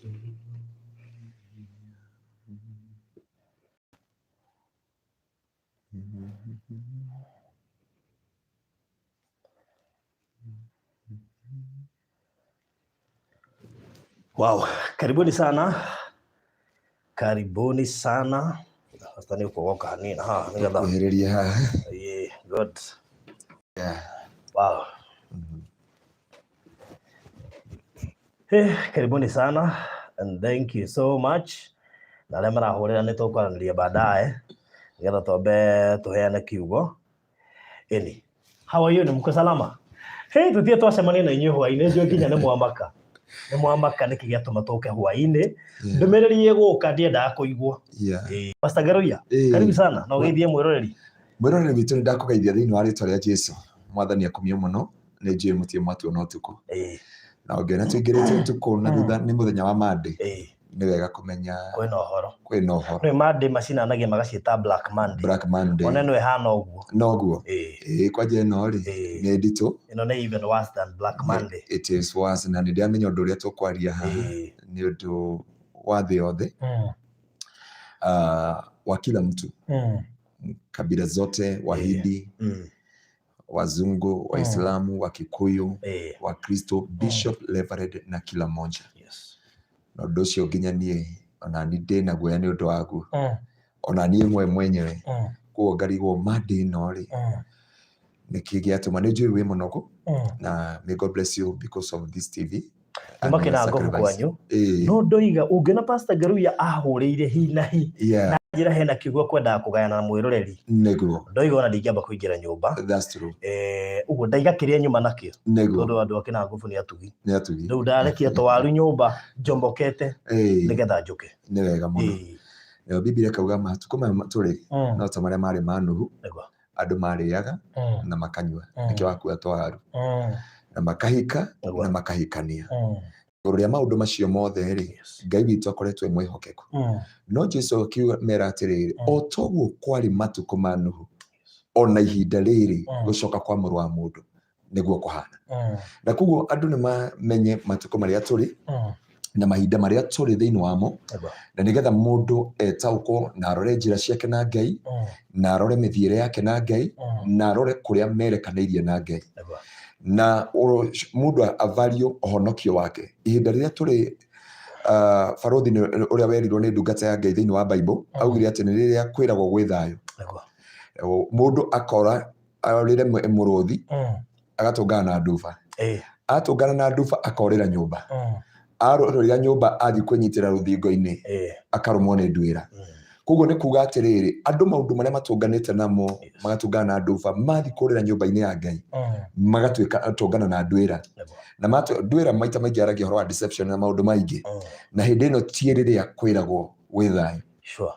Wow, karibuni sana, karibuni sana. Sasa ni kuoka hanini ha nigetha Kuhĩrĩria haha. Yeah, good. Wow. Hey, karibuni sana and thank you so much. Na arĩa marahũrĩra nĩ tũkwaranĩria baadaye nĩgetha twambe tũheane kiugo. Ĩni, how are you? Nĩ mko salama? Hey, tũtige twacemania na inyuĩ hwaĩ-inĩ, njũĩ nginya nĩ mwamaka. Nĩ mwamaka nĩkĩ gĩatũma tũke hwaĩ-inĩ. Ndũmĩrĩri ĩgũka ndiendaga kũigwo. Ĩĩ. Pastor Ngaruiya, karibu sana na ũgeithie mwĩroreri. Mwĩroreri witũ, nĩ ndakũgeithia thĩinĩ wa rĩtwa rĩa Jesu. Mwathani akumio mũno. Nĩ njũĩ mũtirĩ mwatuona ũtukũ. Na ũngĩona tũingĩrĩte ũtukũ na thutha nĩ mũthenya wa Monday, nĩ wega kũmenya kwĩna ũhoro. Kwĩna ũhoro. Nĩ Monday macinanagia magaciĩta Black Monday. Black Monday. One no ĩhana ũguo. Noguo. Ĩĩ, kwanja ĩno rĩ, nĩ nditũ. Ĩno nĩ even worse than Black Monday. It is worse, na nĩ ndĩramenya ũndũ ũrĩa tũkwaria haha nĩ ũndũ wa thĩ yothe, wa kila mtu, kabila zote, Wahindi, Wazungu, Waislamu, Wakikuyu, Wakristo, Bishop, Reverend na kila mmoja. Na ũndũ ũcio nginya niĩ ona ni ndĩ na guoya nĩ ũndũ waguo, ona niĩ mwe mwenyewe. Koguo ngarigwo Monday ĩno rĩ, nĩkĩ gĩatũma? Nĩ njũĩ wĩ mũnogu, na may God bless you because of this TV. Kuma kĩrango kwanyu. No ndoiga ũngĩona Pastor Ngaruiya ahũrĩire hi na hi njĩra hena kiugo kwendaga kũgayana na mwĩroreri. Ndoiga ona ndingĩamba kũingĩra nyũmba. That's true. Ũguo ndaiga kĩrĩa nyuma nakĩo, tondũ andũ a kĩnangobu nĩ atugi. Nĩ atugi. Rĩu ndarekia twaru nyũmba njomokete nĩgetha njũke. Nĩ wega mũno. Nayo Bibilia ĩkauga matukũ maya tũrĩ no ta marĩa marĩ ma Nuhu. Andũ marĩaga na makanyua, nĩkĩo wakua twaru, na makahika na makahikania. Igũrũ rĩa maũndũ macio mothe rĩ, Ngai witũ akoretwo e mwĩhokeku. No Jesu akiuga mera atĩrĩrĩ, o toguo kwarĩ matukũ ma Nuhu, ona ihinda rĩrĩ gũcoka kwa Mũrũ wa Mũndũ nĩguo kũhana. Na koguo andũ nĩ mamenye matukũ marĩa tũrĩ na mahinda marĩa tũrĩ thĩinĩ wamo, na nĩgetha mũndũ etaũkwo na arore njĩra ciake na Ngai, na arore mĩthiĩre yake na Ngai, na arore kũrĩa merekanĩirie na Ngai, na mũndũ avario ũhonokio wake ihinda rĩrĩa tũrĩ. Barũthi nĩ ũrĩa werirwo nĩ ndungata ya Ngai thĩinĩ wa Bible, augire atĩ nĩ rĩrĩa kwĩragwo gwĩ thayũ, mũndũ akora arorĩre mũrũthi, agatũngana na nduba, atũngana na nduba akorĩra nyũmba, arorĩra nyũmba athiĩ kwĩnyitĩra rũthingo-inĩ, akarũmwo nĩ nduĩra. Koguo nĩ kuga atĩrĩrĩ, andũ maũndũ marĩa matũnganĩte namo, magatũngana na nduba, mathiĩ kũrĩra nyũmba-inĩ ya Ngai, magatuĩka tũngana na nduĩra. Na nduĩra maita maingĩ aragia ũhoro wa deception na maũndũ maingĩ. Na hĩndĩ ĩno ti rĩrĩa kwĩragwo gwĩ thayũ.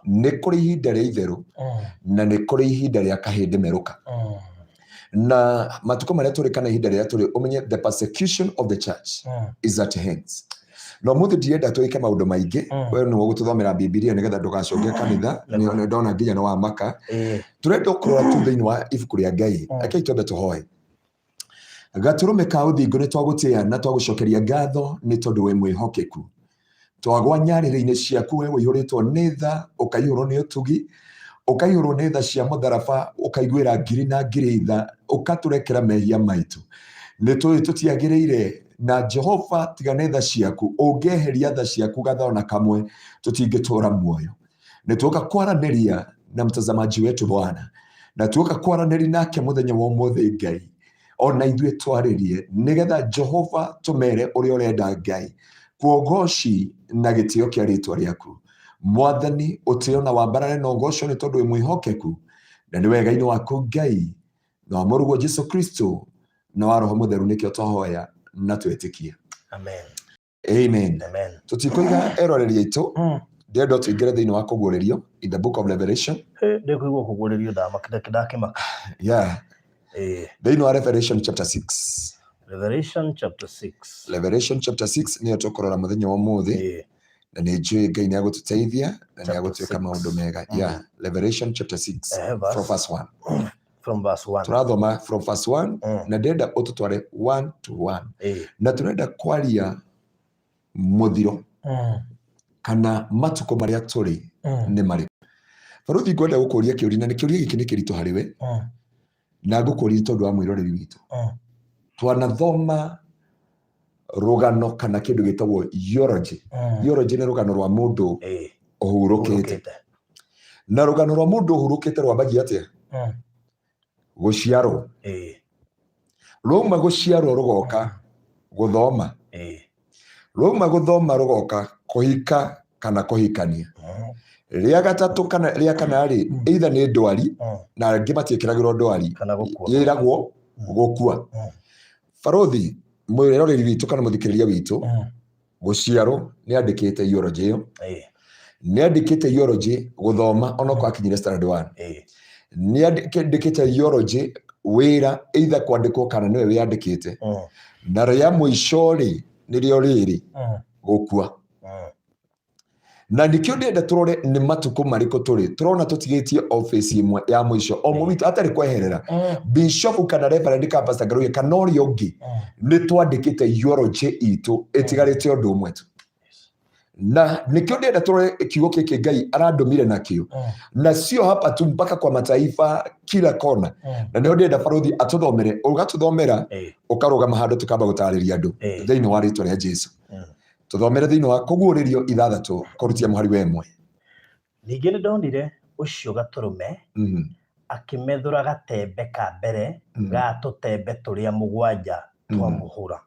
Nĩ kũrĩ ihinda rĩa itherũ na nĩ kũrĩ ihinda rĩa kahĩndĩ merũka. Na matukũ marĩa tũrĩ kana ihinda rĩrĩa tũrĩ, ũmenye the persecution of the church is at hand. Na ũmũthĩ ndirenda twĩke maũndũ maingĩ. We nĩwe ũgũtũthomera Bibilia nĩgetha ndũgacoke kanitha. Nĩ ndona nginya nĩ wamaka. Tũrenda kũrora tu thĩinĩ wa ibuku rĩa Ngai. Rekei twambe tũhoe. Gatũrũme ka ũthingu, nĩ twagũtĩa na twagũcokeria ngatho nĩ tondũ wĩ mwĩhokeku. Twagwa nyarĩrĩ-inĩ ciaku, we ũihũrĩtwo nĩ tha, ũkaihũrwo nĩ ũtugi, ũkaihũrwo nĩ tha cia mũtharaba, ũkaiguĩra ngiri na ngiri tha, ũkatũrekera mehia maitũ. Nĩ tũĩ tũtiagĩrĩire, na Jehova, tiga nĩ tha ciaku, ũngĩeheria tha ciaku gatha ona kamwe, tũtingĩtũra muoyo. Nĩ tuoka kwaranĩria na mtazamaji wetu, Bwana, na tuoka kwaranĩria nake mũthenya wa ũmũthĩ, Ngai, ona ithuĩ twarĩrie nĩgetha Jehova tũmere ũrĩa ũrenda. Ngai, kuogoci na gĩtĩo kĩa rĩtwa rĩaku, Mwathani, ũtĩo na wambarare na ũgocwo nĩ tondũ wĩ mwĩhokeku, na nĩ wega-inĩ waku, Ngai, na wa Mũrũguo Jesu Kristo na wa Roho Mũtheru nĩkĩo twahoya na twetĩkia. Amen. Amen. Amen. Tũtikũiga eroreri aitũ. Ndĩrenda tũingĩre thĩinĩ wa kũguũrĩrio, in the Book of Revelation. Hĩ, ndĩkũigua kũguũrĩrio ndakĩmaka. Thĩinĩ wa Revelation chapter 6. Revelation chapter 6. Revelation chapter 6 nĩyo tũkũrora mũthenya wa ũmũthĩ. Na nĩ njũĩ Ngai nĩ agũtũteithia na nĩ Chapter agũtuĩka 6. Maũndũ mega. Yeah, Revelation chapter 6 verse, from verse 1. From verse 1. Tũrathoma from verse 1, na ndĩrenda ũtũtware 1 to 1, na tũrenda kwaria mũthiro. Kana matukũ marĩa tũrĩ nĩ marĩkũ? Baruthi, ngwenda gũkũria kĩũria, na nĩ kĩũria gĩkĩ nĩ kĩritũ harĩ we, na ngũkũria nĩ tondũ wa mwĩroreri witũ. Twanathoma rũgano kana kĩndũ gĩtagwo eulogy. Eulogy nĩ rũgano rwa mũndũ ũhurũkĩte. Ũhurũkĩte. Na rũgano rwa mũndũ ũhurũkĩte rwambagia atĩa? Gũciarwo. Rwauma gũciarwo rũgoka gũthoma. Rwauma gũthoma rũgoka kũhika kana kũhikania. Rĩa gatatũ kana rĩa kana rĩ, either nĩ ndwari, na angĩ matiĩkĩragĩrwo ndwari, Kana gũkua. Yĩragwo gũkua. Barothi, mwĩroreri witũ kana mũthikĩrĩria witũ, gũciarwo nĩ andĩkĩte eulogy ĩyo, nĩ andĩkĩte eulogy gũthoma onokorwo akinyire standard 1, nĩ andĩkĩte eulogy wĩra, either kwandĩkwo kana nĩwe wĩyandĩkĩte, na rĩa mũico rĩ nĩrĩo rĩrĩ, gũkua. Na nĩkĩo ndĩrenda tũrore nĩ matukũ marĩkũ tũrĩ. Tũrona tũtigĩtie office ĩmwe ya mũico o mũwitũ atarĩ kweherera, bishop kana reverend kana pastor Ngaruiya kana ũrĩa ũngĩ, nĩ twandĩkĩte eulogy itũ, ĩtigarĩte ũndũ ũmwe tu. Na nĩkĩo ndĩrenda tũrore kiugo gĩkĩ Ngai arandũmire nakĩo, na sio hapa tu, mpaka kwa mataifa, kila kona. Na nĩho ndĩrenda barothi atũthomere, ũgatũthomera, ũkarũgama handũ tũkamba gũtarĩria andũ thĩinĩ wa rĩtwa rĩa Jesu. Tũthomere thĩinĩ wa Kũguũrĩrio 6 kũrutia mũhari wa 1. Ningĩ nĩ ndonire ũcio Gatũrũme akĩmethũra gatembe ka mbere ga tũtembe tũrĩa mũgwanja twa mũhũra.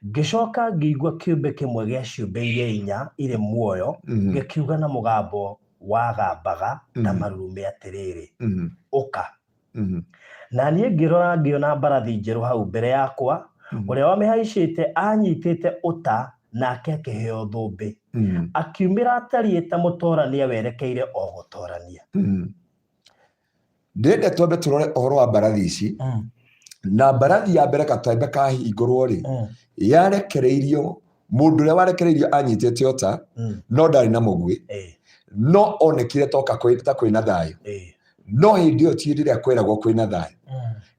Ngĩcoka ngĩigua kĩũmbe kĩmwe gĩa ciũmbe iria inya irĩ muoyo gĩkiuga na mũgambo wagambaga ta marurumĩ atĩrĩrĩ, "Ũka." Na niĩ ngĩrora ngĩona mbarathi njerũ hau mbere yakwa, ũrĩa wamĩhaicĩte aanyitĩte ũta, nake akĩheo thũmbĩ. Akiumĩra atariĩ ta mũtoorania werekeire o gũtoorania. Ndĩrenda twambe tũrore ũhoro wa mbarathi ici. Na mbarathi ya mbere gatembe kahingũrwo rĩ, yarekereirio mũndũ ũrĩa warekereirio anyitĩte ũta, no ndarĩ na mũguĩ, no onekire toka ta kwĩna thayũ. No hĩndĩ ĩyo ti hĩndĩ ĩrĩa kweragwo kwĩna thayũ.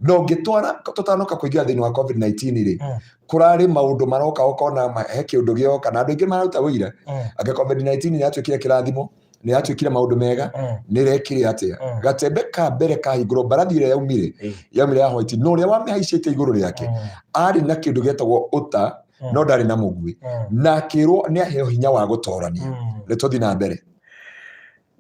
Na ũngĩtwara tũtanoka kũingĩra thĩinĩ wa COVID-19 rĩ, kũrarĩ maũndũ maroka, ũkona he kĩũndũ gĩoka na andũ aingĩ mararuta ũira anga COVID-19 nĩ yatuĩkire kĩrathimo, nĩ yatuĩkire maũndũ mega, nĩ ĩrekire atĩa. Gatembe ka mbere kahingũrwo, mbarathi ĩrĩa yaumire, yaumire ya white, na ũrĩa wamĩhaicĩte igũrũ rĩake arĩ na kĩndũ gĩetagwo ũta, no ndarĩ na mũguĩ, na akĩrwo nĩ aheo hinya wa gũtorania. Nĩ tũthiĩ na mbere.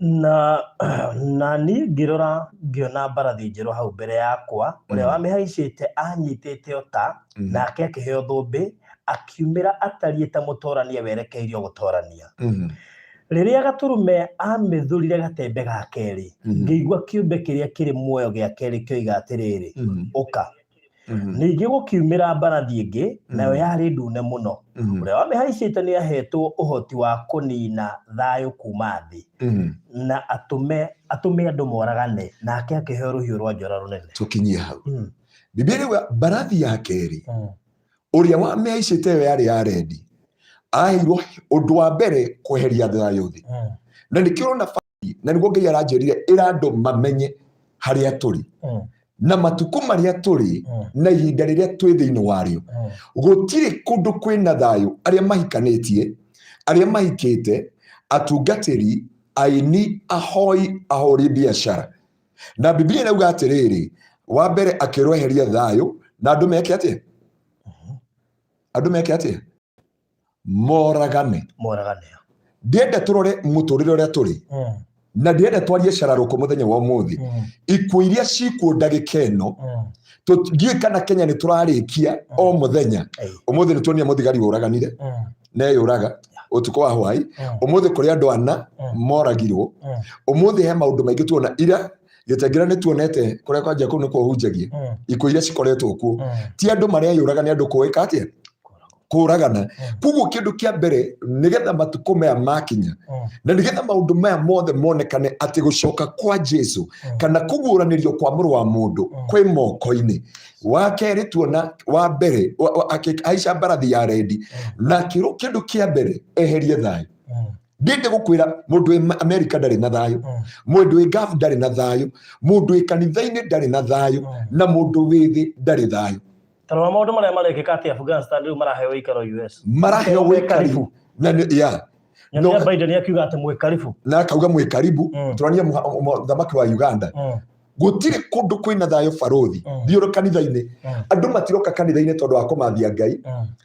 Na niĩ ngĩrora ngĩona mbarathi njerũ hau mbere yakwa, ũrĩa wamĩhaicĩte anyitĩte ũta, nake akĩheo thũmbĩ, akiumĩra atariĩ ta mũtorania werekeirio gũtorania. Rĩrĩa Gatũrũme aamĩthũrire gatembe ga kerĩ, ngĩigua kĩũmbe kĩrĩa kĩrĩ muoyo gĩa kerĩ kĩoiga atĩrĩrĩ, "Ũka." Ningĩ gũkiumĩra mbarathi ĩngĩ, nayo yarĩ ndune mũno. Ũrĩa wamĩhaicĩte nĩ aheetwo ũhoti wa kũniina thayũ kuuma thĩ, na atũme atũme andũ moragane, nake akĩheo rũhiũ rwa njora rũnene. Tũkinyie hau. Biblia ĩrauga mbarathi ya kerĩ, ũrĩa wamĩhaicĩte ĩyo yarĩ ya red, aheirwo ũndũ wa mbere kweheria thayũ thĩ. Na nĩkĩo ũrona, na nĩguo Ngai aranjĩrire ĩra andũ mamenye harĩa tũrĩ na matukũ marĩa tũrĩ na ihinda rĩrĩa twĩ thĩinĩ warĩo. Gũtirĩ kũndũ kwĩna thayũ. Arĩa mahikanĩtie, arĩa mahikĩte, atungatĩri, aini, ahoi, ahũri biacara. Na Biblia ĩrauga atĩrĩrĩ, wa mbere akĩrwo eheria thayũ na andũ meke atĩa? Andũ meke atĩa? Moragane. Moragane. Ndĩrenda tũrore mũtũrĩre ũrĩa tũrĩ, na ndĩrenda twarie cararũkũ mũthenya wa ũmũthĩ. Ikuũ iria cikuo ndagĩka ĩno, ndiũĩ kana Kenya nĩ tũrarĩkia o mũthenya. Ũmũthĩ nĩ tuonire mũthigari ũraganire neyũraga ũtukũ wa hwaĩ. Ũmũthĩ kũrĩ andũ ana moragirwo. Ũmũthĩ he maũndũ maingĩ tuona. Ira gĩtengera nĩ tuonete kũrĩa kwanja kũu nĩkuo hunjagia. Ikuũ iria cikoretwo kuo, ti andũ mareyũraga, nĩ andũ kũĩka atĩa? Kũragana. Koguo kĩndũ kĩa mbere, nĩgetha matukũ maya makinya na nĩgetha maũndũ maya mothe monekane atĩ gũcoka kwa Jesu kana kũguũranĩrio kwa Mũrũ wa Mũndũ kwĩ moko-inĩ, wa kerĩ tuona wa mbere akĩhaica mbarathi ya red na akĩrwo kĩndũ kĩa mbere eherie thayũ. Ndĩende gũkwĩra, mũndũ wĩ Amerika ndarĩ na thayũ, mũndũ wĩ Gulf ndarĩ na thayũ, mũndũ wĩ kanitha-inĩ ndarĩ na thayũ, na mũndũ wĩ thĩ ndarĩ thayũ. Tarora maũndũ marĩa marekĩka atĩ Afghanistan rĩu maraheo ũikaro US. Maraheo me wĩikari karibu. Na yeah. No, Biden akiuga atĩ mwĩ karibu. Na akauga mwĩ karibu. Tũrania mũthamaki wa Uganda. Gũtirĩ kũndũ kwĩna thayũ barothi. Thiũrũ kanitha-inĩ. Andũ matiroka kanitha-inĩ tondũ wa kũmathia Ngai.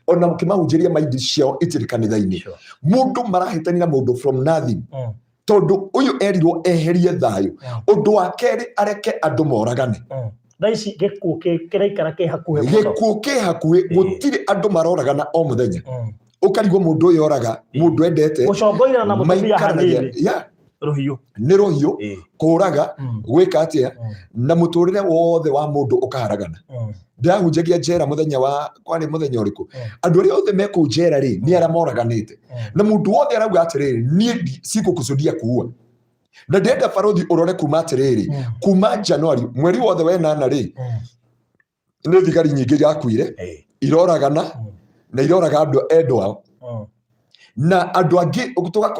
Ona ũkĩmahunjĩria maindi ciao itirĩ kanitha-inĩ. Mũndũ marahĩtania na mũndũ from nothing. Tondũ ũyũ erirwo eherie thayũ. Ũndũ wa kerĩ areke andũ moragane. Thaa ici gĩkuũ kĩraikara kĩ hakuhĩ mũno. Gĩkuũ kĩ hakuhĩ, gũtirĩ andũ maroragana o mũthenya. Ũkarigwo mũndũ ũyũ oraga mũndũ endete. Gũcongoirana na mũtumia hanini. Rũhiũ. Nĩ rũhiũ, kũraga, gwĩka atĩa, na mũtũrĩre wothe wa mũndũ ũkaharagana. Ndĩrahunjagia njera mũthenya wa kwarĩ mũthenya ũrĩkũ, andũ arĩa othe me kũu njera rĩ, nĩ arĩa moraganĩte. Na mũndũ wothe arauga atĩrĩrĩ, niĩ sikukusudia kuua. Na ndĩrenda barothi ũrore kuma atĩrĩrĩ, kuma January mweri wothe wenana rĩ, nĩ thigari nyingĩ irakuire, iroragana na iroraga andũ endwa ao. Na andũ angĩ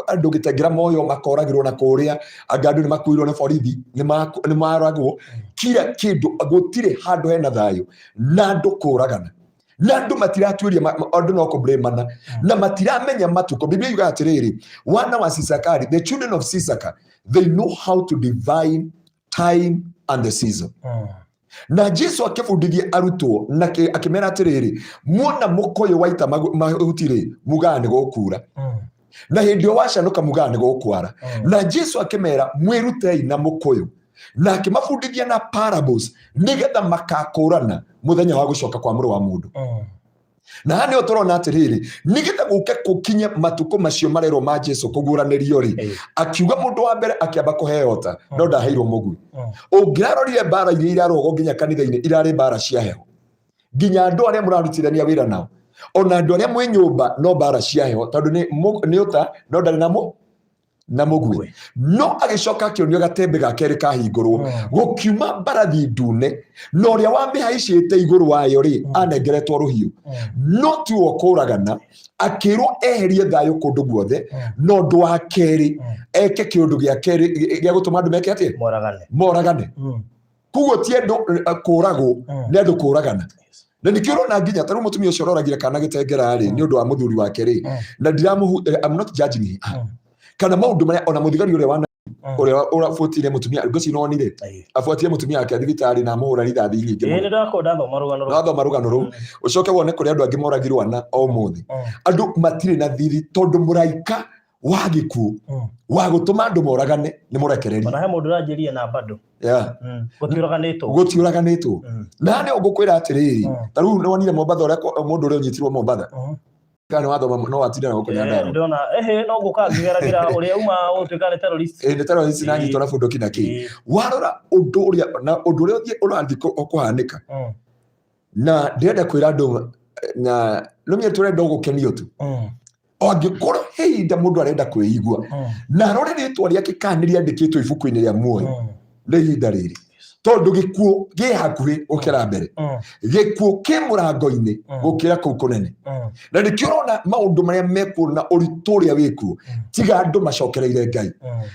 andũ gĩtengera moyo makoragĩrwo na kũrĩa, angĩ andũ nĩ makuirwo nĩ borithi, nĩ maragwo kila kĩndũ, gũtirĩ handũ hena thayũ na andũ kũragana na andũ matiratuĩria, andũ no kũblamana na matiramenya matukũ. Biblia yugaga atĩrĩrĩ, wana wa Sisakari, the children of Sisaka, they know how to divine time and the season. Na Jesu akĩbundithia arutwo na akĩmera atĩrĩrĩ, muona mũkũyũ waita mahuti rĩ, mugaga nĩ gũkura. Na hĩndĩ ĩyo wacanũka mugaga nĩ gũkwara. Na Jesu akĩmera mwĩrutei na mũkũyũ, na akĩmabundithia na parables nĩgetha makakũrana mũthenya wa gũcoka kwa mũrũ wa mũndũ. Na haha nĩho tũrona atĩrĩrĩ, nĩgetha gũke gũkinye matukũ macio marerwo ma Jesu kũguũranĩrio rĩ, akiuga mũndũ wa mbere akĩamba kũheo ũta, no ndaheirwo mũguĩ. Ũngĩrarorire mbara iria irarũgwo nginya kanitha-inĩ, irarĩ mbara cia heho. Nginya andũ arĩa mũrarutithania wĩra nao, ona andũ arĩa mwĩ nyũmba, no mbara cia heho, tondũ nĩ ũta no ndarĩ na mũguĩ. No agĩcoka akĩonio gatembe ga kerĩ kahingũrwo, gũkiuma mbarathi ndune, na ũrĩa wamĩhaicĩte igũrũ wayo rĩ, anengeretwo rũhiũ, no tiwo kũragana, akĩrwo eherie thayũ kũndũ guothe. Na ũndũ wa kerĩ eke kĩũndũ gĩa kerĩ gĩa gũtũma andũ meke atĩa? Moragane. Moragane. Koguo ti andũ kũragwo, nĩ andũ kũragana. Na nĩkĩo ũrona nginya ta rĩu mũtumia ũcio ũroragire kana gĩtengera rĩ, nĩ ũndũ wa mũthuri wake rĩ, na ndiramũhu, I'm not judging him. Kana maũndũ marĩa ona mũthigari ũrĩa wana ũrĩa ũrabuatire mũtumia ngwĩciria nĩwonire abuatire mũtumia wake thibitarĩ na amũhũra rithathi nyingĩ mũno. Nĩ ndakorwo ndathoma rũgano rũu. Ndathoma rũgano rũu, ũcoke wone kũrĩa andũ angĩ moragirwo ana o mũthĩ. Andũ matirĩ na thiri tondũ mũraika wa gĩkuũ wa gũtũma andũ moragane nĩ mũrekererie. Ona he mũndũ ũranjĩria na bado. Gũtiũraganĩtwo. Gũtiũraganĩtwo. Na nĩ ngũkwĩra atĩrĩrĩ, ta rĩu nĩwonire Mombatha ũrĩa mũndũ ũrĩa ũnyitirwo Mombatha. Kana nĩwathoma no watinda na gũkũ Nyandarua. Ndona ehe no ngũka ngĩgeragĩra ũrĩa uma gũtuĩka nĩ terrorist. Nĩ terrorist na anyitwo na bunduki na kĩ. Warora ũndũ ũrĩa na ũndũ ũrĩa ũthiĩ ũrathiĩ kũhanĩka. Na ndĩrenda kwĩra andũ na nĩmenya tũrenda gũkenio tu. Angĩkorwo he ihinda mũndũ arenda kwĩigua na arore rĩtwa rĩake kana nĩ rĩandĩkĩtwo ibuku-inĩ rĩa muoyo, nĩ ihinda rĩrĩ, tondũ gĩkuũ gĩ hakuhĩ gũkĩra mbere, gĩkuũ kĩ mũrango-inĩ gũkĩra kũu kũnene. Na nĩkĩo ũrona maũndũ marĩa mekuo na ũritũ ũrĩa wĩkuo, tiga andũ macokereire Ngai.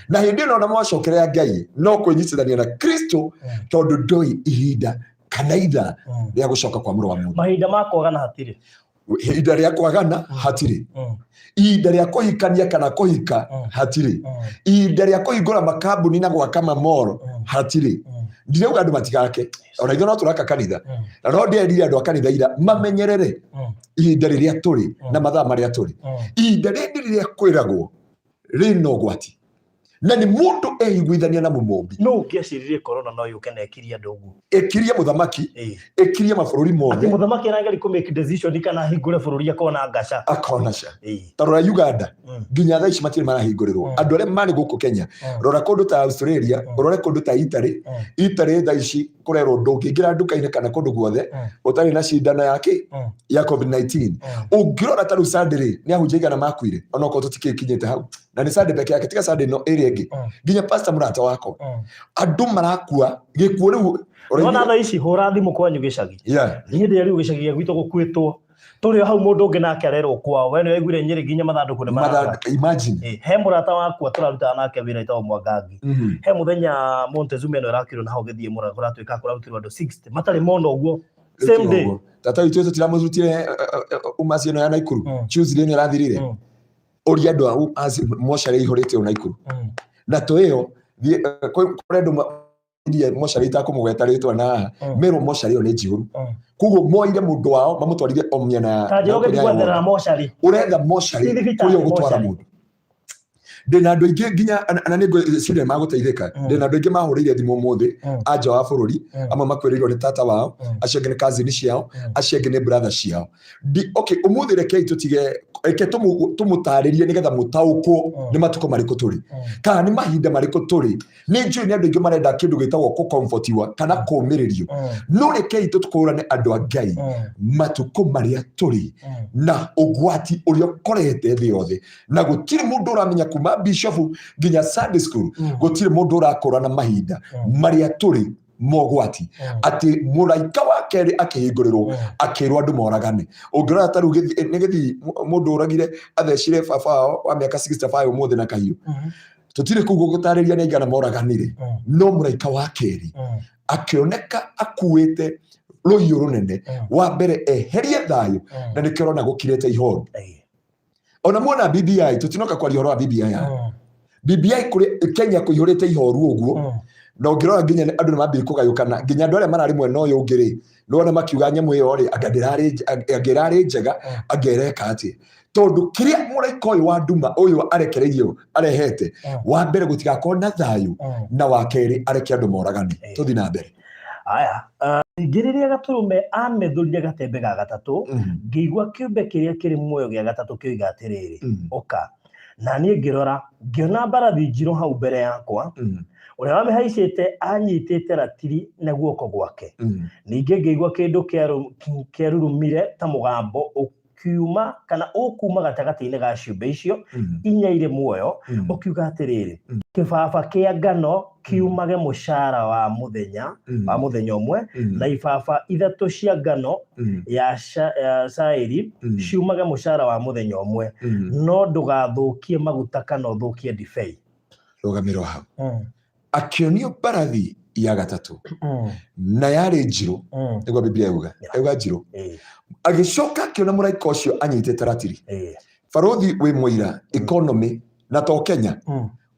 Na hĩndĩ ĩno ona mwacokerera Ngai no kwĩnyitithania na Kristo, tondũ ndũĩ ihinda kana ithaa rĩa gũcoka kwa mũrũ wa mũndũ. Mahinda ma kwagana hatirĩ. Ihinda rĩa kwagana hatirĩ. Ihinda rĩa kũhikania kana kũhika hatirĩ. Ihinda rĩa kũhingũra makambuni na gwaka mamoro hatirĩ. Ndirauga andũ matigake, ona ithuĩ no tũraka kanitha, na no ndĩrerire andũ a kanitha ira mamenyerere ihinda rĩrĩa tũrĩ na mathaa marĩa tũrĩ. Ihinda rĩndĩ rĩrĩa kwĩragwo rĩna ũgwati, na nĩ mũndũ eiguithania na mũmũmbi. No ũngĩeciririe corona no yũke na ĩkirie andũ ũguo? Ĩkirie mũthamaki, ĩkirie mabũrũri atĩ mothe. Mũthamaki arageria kũ make decision kana ahingũre bũrũri akona ngaca. Akona ca. Ta rora Uganda, nginya thaa ici matirĩ marahingũrĩrwo andũ arĩa marĩ gũkũ Kenya. Rora kũndũ ta Australia, ũrore kũndũ ta Italy. Italy thaa ici kũrerwo ndũngĩingĩra nduka-inĩ kana kũndũ guothe ũtarĩ na cindano ya kĩ ya COVID-19. Ũngĩrora ta rĩu Sunday rĩ, nĩ ahunjia igana makuire, onokorwo tũtikĩkinyĩte hau, na nĩ Sunday peke yake, tiga Sunday no ĩrĩa ĩngĩ, nginya pastor mũrata wakwa, andũ marakua gĩkuũ rĩu. Nona thaa ici hũra thimũ kwanyu gĩcagi. Niĩ ndĩ rĩu gĩcagi gĩa gwitũ gũkuĩtwo tũrĩ o hau, mũndũ ũngĩ nake arerwo kwao. We nĩ waiguire Nyĩrĩ nginya mathandũkũ nĩ maraka. Imagine. He mũrata wakwa tũrarutaga nake wĩra ĩtagwo Mwangangi. He mũthenya Montezuma ĩno ĩrakirwo na hau gĩthiĩ mũraga kũratuĩka kũrarutirwo andũ 60 matarĩ mona ũguo same day. Tata witũ tũtiramũrutire umaci ĩno ya Naikuru Tuesday ĩno ĩrathirire. Ũria andũ au mocarĩ ihũrĩte ũũ Naikuru. Na to ĩyo thiĩ, kũrĩ andũ iria mocarĩ itakũmũgweta rĩtwa na haha, merwo mocarĩ ĩyo nĩ njihũru. Koguo moire mũndũ wao mamũtwarire o mĩena ya Ta njĩra na ũgĩthiĩ kũrĩa ya gwetherera ward. mocarĩ. Ũretha mocarĩ Ti thibitarĩ, kũrĩa ũgũtwara mocarĩ. mũndũ. Ndĩna andũ aingĩ nginya na nĩ ngwĩciria magũteithĩka. Ndĩna andũ aingĩ mahũrĩire thimũ ũmũthĩ a nja wa bũrũri, amwe makuĩrĩirwo nĩ tata wao, acio angĩ nĩ cousin ciao, acio angĩ nĩ brother ciao. Okay, ũmũthĩ rekei tũtige, reke tũmũtarĩrie nĩgetha mũtaũkwo nĩ matukũ marĩkũ tũrĩ, kana nĩ mahinda marĩkũ tũrĩ. Nĩ njũĩ nĩ andũ aingĩ marenda kĩndũ gĩtagwo kũcomfortiwa kana kũũmĩrĩrio, no rekei tũkũrane andũ a Ngai matukũ marĩa tũrĩ na ũgwati ũrĩa ũkorete thĩ yothe, na gũtirĩ mũndũ ũramenya kuma bishop nginya Sunday school, gũtirĩ mũndũ ũrakũrana mahinda marĩa tũrĩ mogwati, atĩ mũraika wa kerĩ akĩhingũrĩrwo, akĩrwo andũ moragane. Ũngĩrora ta rĩu nĩ gĩthii mũndũ ũragire athecire baba wao wa mĩaka 65 ũmũthĩ na kahiũ. Tũtirĩ kũu gũgũtarĩria nĩ aigana moraganire, no mũraika wa kerĩ akĩoneka akuĩte rũhiũ rũnene, wa mbere eherie thayũ, na nĩkĩo ũrona gũkirĩte ihoru. Ona muona BBI, tũtinoka kwaria ũhoro wa BBI haha. BBI kũrĩ Kenya kũihũrĩte ihoru ũguo, na ũngĩrora nginya andũ nĩ mambĩrĩria kũgayũkana, nginya andũ arĩa mararĩ mwena ũyũ ũngĩ rĩ, nĩwona makiuga nyamũ ĩyo rĩ, anga anga ĩrarĩ njega, anga ĩreka atĩa, tondũ kĩrĩa mũraika ũyũ wa nduma ũyũ arekereirio arehete, wa mbere gũtigakorwo na thayũ, na wa kerĩ areke andũ moragane. Tũthiĩ na mbere. Aya, ningĩ rĩrĩa Gatũrũme aamethũrire gatembe ga gatatũ, ngĩigua kĩũmbe kĩrĩa kĩrĩ muoyo gĩa gatatũ kĩoiga atĩrĩrĩ, Ũka. Na niĩ ngĩrora, ngĩona mbarathi njirũ hau mbere yakwa, ũrĩa wamĩhaicĩte aanyiitĩte ratiri na guoko gwake. Ningĩ ngĩigua kĩndũ kĩarurumire ta mũgambo ũkiuma kana ũkuuma gatagatĩ-inĩ ga ciũmbe icio inya irĩ muoyo, ũkiuga atĩrĩrĩ, Kĩbaba kĩa ngano kiumage mũcara wa mũthenya wa mũthenya ũmwe, na ibaba ithatũ cia ngano ya cairi ciumage mũcara wa mũthenya ũmwe, no ndũgathũkie maguta kana ũthũkie ndibei. Rũgamĩrwo hau. Akĩonio mbarathi ya gatatũ, na yarĩ njirũ, nĩguo Biblia yuga, yuga njirũ. Agĩcoka akĩona mũraika ũcio anyitĩte ratiri. Barũthi wĩ mũira economy na to Kenya,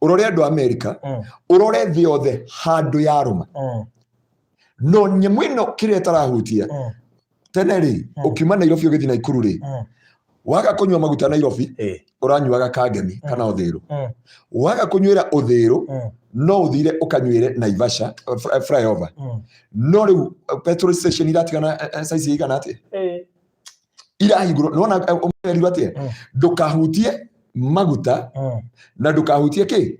ũrore andũ a Amerika, ũrore thĩ yothe handũ yarũma, no nyamũ ĩno kĩrĩa ĩtarahutia. Tene rĩ, ũkiuma Nairobi ũgĩthiĩ Naikuru rĩ, waga kũnyua maguta Nairobi, ũranyuaga Kangemi kana Ũthĩrũ. Waga kũnyuĩra Ũthĩrũ, no ũthire ũkanyuĩre Naivasha flyover. No rĩu petrol station iratigana size igana atĩa irahingũrwo? Nĩwona ũmerirwo atĩa? Ndũkahutie maguta na ndũkahutie kĩ?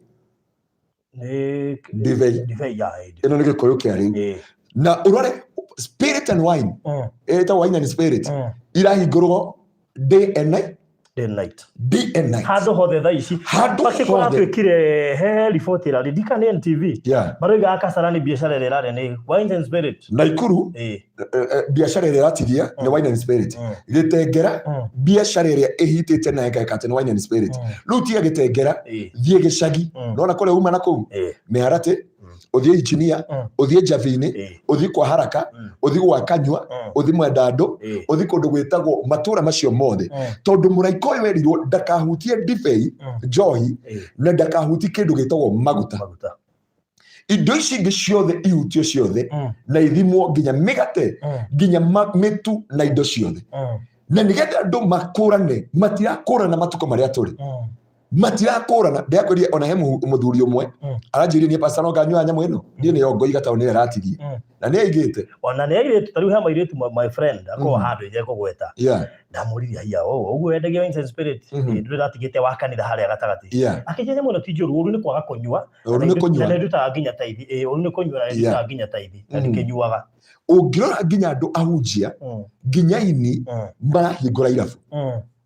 Nĩ Ndibei. Ndibei ya Ĩno nĩ gĩkũyũ kĩa rĩu. Na ũrore spirit and wine, ĩtagwo wine and spirit, irahingũrwo day and night. Day and night. Day and night. Handũ hothe thaa ici. Handũ Bakĩ hothe. kũratuĩkire he riboti ĩrarĩ ndika nĩ NTV, maroiga Kasarani biacara ĩrĩa ĩrarĩ nĩ wines and spirit. Naikuru, biacara ĩrĩa ĩratigia nĩ wine and spirit. Gĩtengera, biacara ĩrĩa ĩhitĩte na ĩgeka atĩ nĩ wine and spirit. Rĩu tiga Gĩtengera, thiĩ gĩcagi, nona kũrĩa uma na kũu mĩharatĩ, ũthiĩ Injinia, ũthiĩ Njabi-inĩ, ũthiĩ kwa Haraka, ũthiĩ gwa Kanyua, ũthiĩ Mwendandũ, ũthiĩ kũndũ gwĩtagwo matũra macio mothe, tondũ mũraika ũyũ erirwo ndakahutie ndibei, njohi, na ndakahutie kĩndũ gĩtagwo maguta. Maguta. Indo ici ingĩ ciothe ihutio ciothe, na ithimwo nginya mĩgate, nginya mĩtu na indo ciothe, na nĩgetha andũ makũrane. Matirakũrana matukũ marĩa tũrĩ, matirakũrana. Ndĩrakwĩrire ona he mũthuri ũmwe aranjĩrire, "Niĩ pastor no nganyua nyamũ ĩno, niĩ nĩyo ngoiga tondũ nĩyo ĩratigia," na nĩ aigĩte. Ona nĩ airĩtu, ta rĩu he mairĩtu, my friend akorwo handũ itekũgweta, ndamũririe, "Haiya, ũũ ũguo wendagia wines and spirit?" Ndũrĩ ndatigĩte wa kanitha harĩa gatagatĩ. Akĩnjĩra, "Nyamũ ĩno ti njũru, ũru nĩ kwaga kũnyua." Ũru nĩ kũnyua. Na nĩndutaga nginya taithi. Ĩĩ, ũru nĩ kũnyua, na nĩndutaga nginya taithi na ndikĩnyuaga. Ũngĩrora nginya andũ ahunjia, nginya ini marahingũra irabu,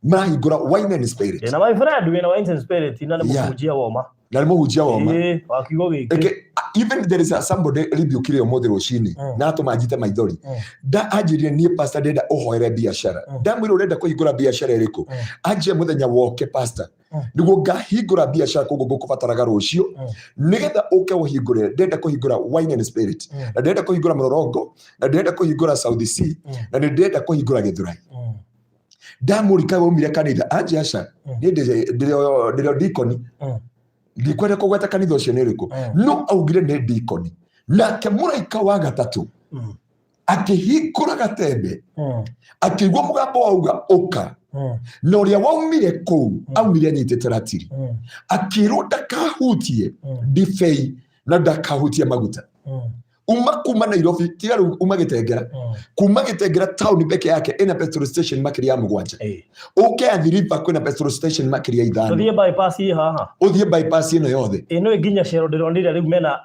marahingũra wine and spirit. Ndĩna my friend wĩna wines and spirit na nĩ mũhunjia woma. Na nĩ mũhunjia woma. Ĩĩ, wa kiugo gĩkĩ. Eke, even there is somebody rebuke ũmũthĩ rũcinĩ, na atũma njite maithori. Da anjĩrire, "Niĩ pastor ndĩrenda ũhoere biacara." Ndamwĩra, "Ũrenda kũhingũra biacara ĩrĩkũ?" Anjie, "Mũthenya woke pastor, nĩguo ngahingũra biacara, koguo ngũkũbataraga rũciũ nĩgetha ũke ũhingũre. Ndĩrenda kũhingũra wine and spirit, na ndĩrenda kũhingũra Mũrorongo, na ndĩrenda kũhingũra South C, na nĩ ndĩrenda kũhingũra Gĩthũrai." Ndamũrika waumire kanitha anje aca. Niĩ ndĩrĩ o dikoni. Ndikwenda kũgweta kanitha ũcio nĩ ũrĩkũ, no augire nĩ dikoni. Nake mũraika wa gatatũ akĩhingũra gatembe, akĩigua mũgambo wauga ũka. Na ũrĩa waumire kũu aumire anyitĩte ratiri, akĩrwo ndakahutie ndibei na ndakahutie maguta. Uma kuma Nairobi, tiga rĩu uma Gĩtengera, kuma Gĩtengera taũni peke yake ĩna petrol station makĩria ya 7. Ũke Athi River kwĩna petrol station makĩria ya 5. Tũthiĩ bypass ĩ haha. Ũthiĩ bypass ĩno yothe. Ĩno ĩ nginya Shell ndĩronire rĩu mena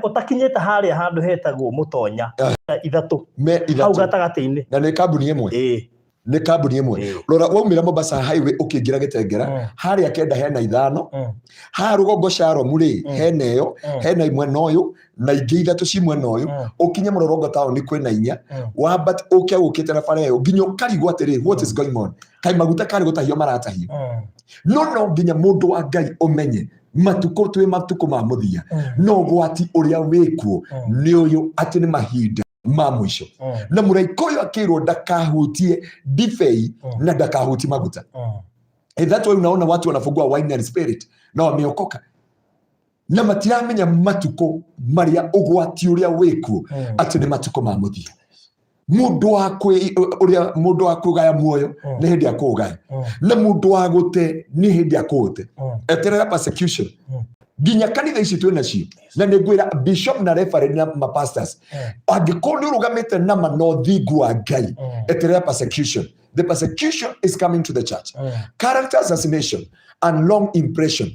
ũtakinyĩte harĩa handũ hetagwo Mũtonya 3 me hau 3 gatagatĩ-inĩ. Na nĩ kambuni ĩmwe. Nĩ kambuni ĩmwe. Rora waumĩra Mombasa highway ũkĩingĩra Gĩtengera, harĩa kenda hena 5. Haha rũgongo Sharomu rĩ, hena ĩyo, hena mwena ũyũ na ingĩ 3 ci mwena ũyũ. Ũkinye Mũrorongo taũni kwĩna 4. Wambat ũke ũkĩte na bara ĩyo nginya ũkarigwo atĩrĩ, what is going on? Kaĩ maguta karĩ gũtahio maratahio? No no nginya mũndũ wa Ngai ũmenye matukũ twĩ matukũ ma mũthia, no ũgwati ũrĩa wĩkuo nĩ ũyũ atĩ nĩ mahinda ma mũico. Na mũraika ũyũ akĩrwo ndakahutie ndibei na ndakahutie maguta. And that's why unaona watu wanafungua wine and spirit na wameokoka na matiramenya matukũ marĩa ũgwati ũrĩa wĩkuo, atĩ nĩ matukũ ma mũthia. Mũndũ wa kwĩ ũrĩa mũndũ wa kũgaya muoyo nĩ hĩndĩ ya kũũgaya, na mũndũ wa gũte nĩ hĩndĩ ya kũũte. Eterera persecution nginya kanitha ici twĩ nacio. Na nĩ ngwĩra bishop na referee na mapastors, angĩkorwo nĩ ũrũgamĩte nama na ũthingu wa Ngai, eterera persecution. The persecution is coming to the church. Character assassination and long impression,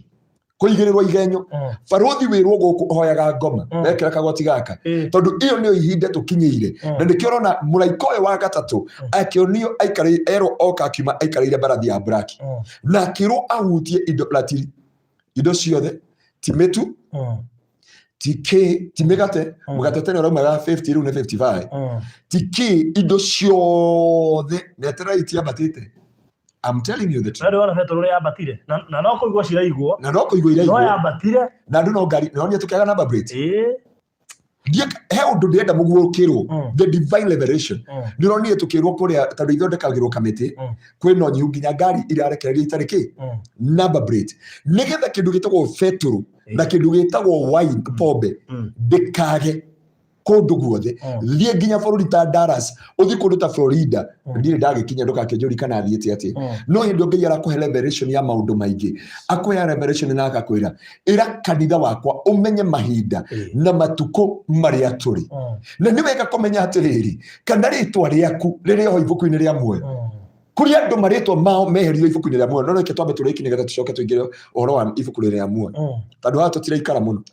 kũigĩrĩrwo igenyo. Barũthi wĩrwo gũkũ ũhoyaga ngoma, wekĩra kagoti gaka, tondũ iyo nĩyo ihinda tũkinyĩire. Na nĩkĩo ũrona mũraika ũyũ wa gatatũ akĩonio aikarĩire, erwo oka akiuma aikarĩire mbarathi ya black, na akĩrwo ahutie indo ratiri, indo ciothe, ti mĩtu, ti kĩ, ti mĩgate. Mũgate tene ũraumaga 50, rĩu nĩ 55. Ti kĩ, indo ciothe neterera itiambatĩte. I'm telling you the truth. Na ndĩrona betũrũ ũrĩa yambatire na no kũigwo ciraigwo. Na no kũigwo no iraigwo. Yambatire. Na andũ no ngari no tũkĩaga number plate. Ndiĩ he ũndũ ndĩrenda mũguũkĩrwo, the divine revelation. Nĩ ũronire tũkĩrwo kũrĩa tondũ ithondekagĩrwo kamĩtĩ, kwĩna ũnyihu nginya ngari irarekererio itarĩ kĩ number plate, nĩgetha kĩndũ gĩtagwo betũrũ na kĩndũ gĩtagwo wine, pombe, ndĩkage kũndũ guothe. Thiĩ nginya bũrũri ta Dallas, ũthiĩ kũndũ ta Florida. Ndirĩ ndagĩkinya, ndũgakĩnjũri kana thiĩte atĩ. No hĩndĩ ĩyo Ngai arakũhe revelation ya maũndũ maingĩ, akũhe revelation na agakwĩra ĩra kanitha wakwa ũmenye mahinda na matukũ marĩa tũrĩ. Na nĩ wega kũmenya atĩrĩrĩ, kana rĩtwa rĩaku rĩrĩ oho ibuku-inĩ rĩa muoyo. Kũrĩ andũ marĩtwa mao meherio ibuku-inĩ rĩa muoyo. No reke twambe tũrĩkie nĩgetha tũcoke tũingĩre ũhoro wa ibuku rĩrĩa rĩa muoyo, tondũ haha tũtiraikara mũno.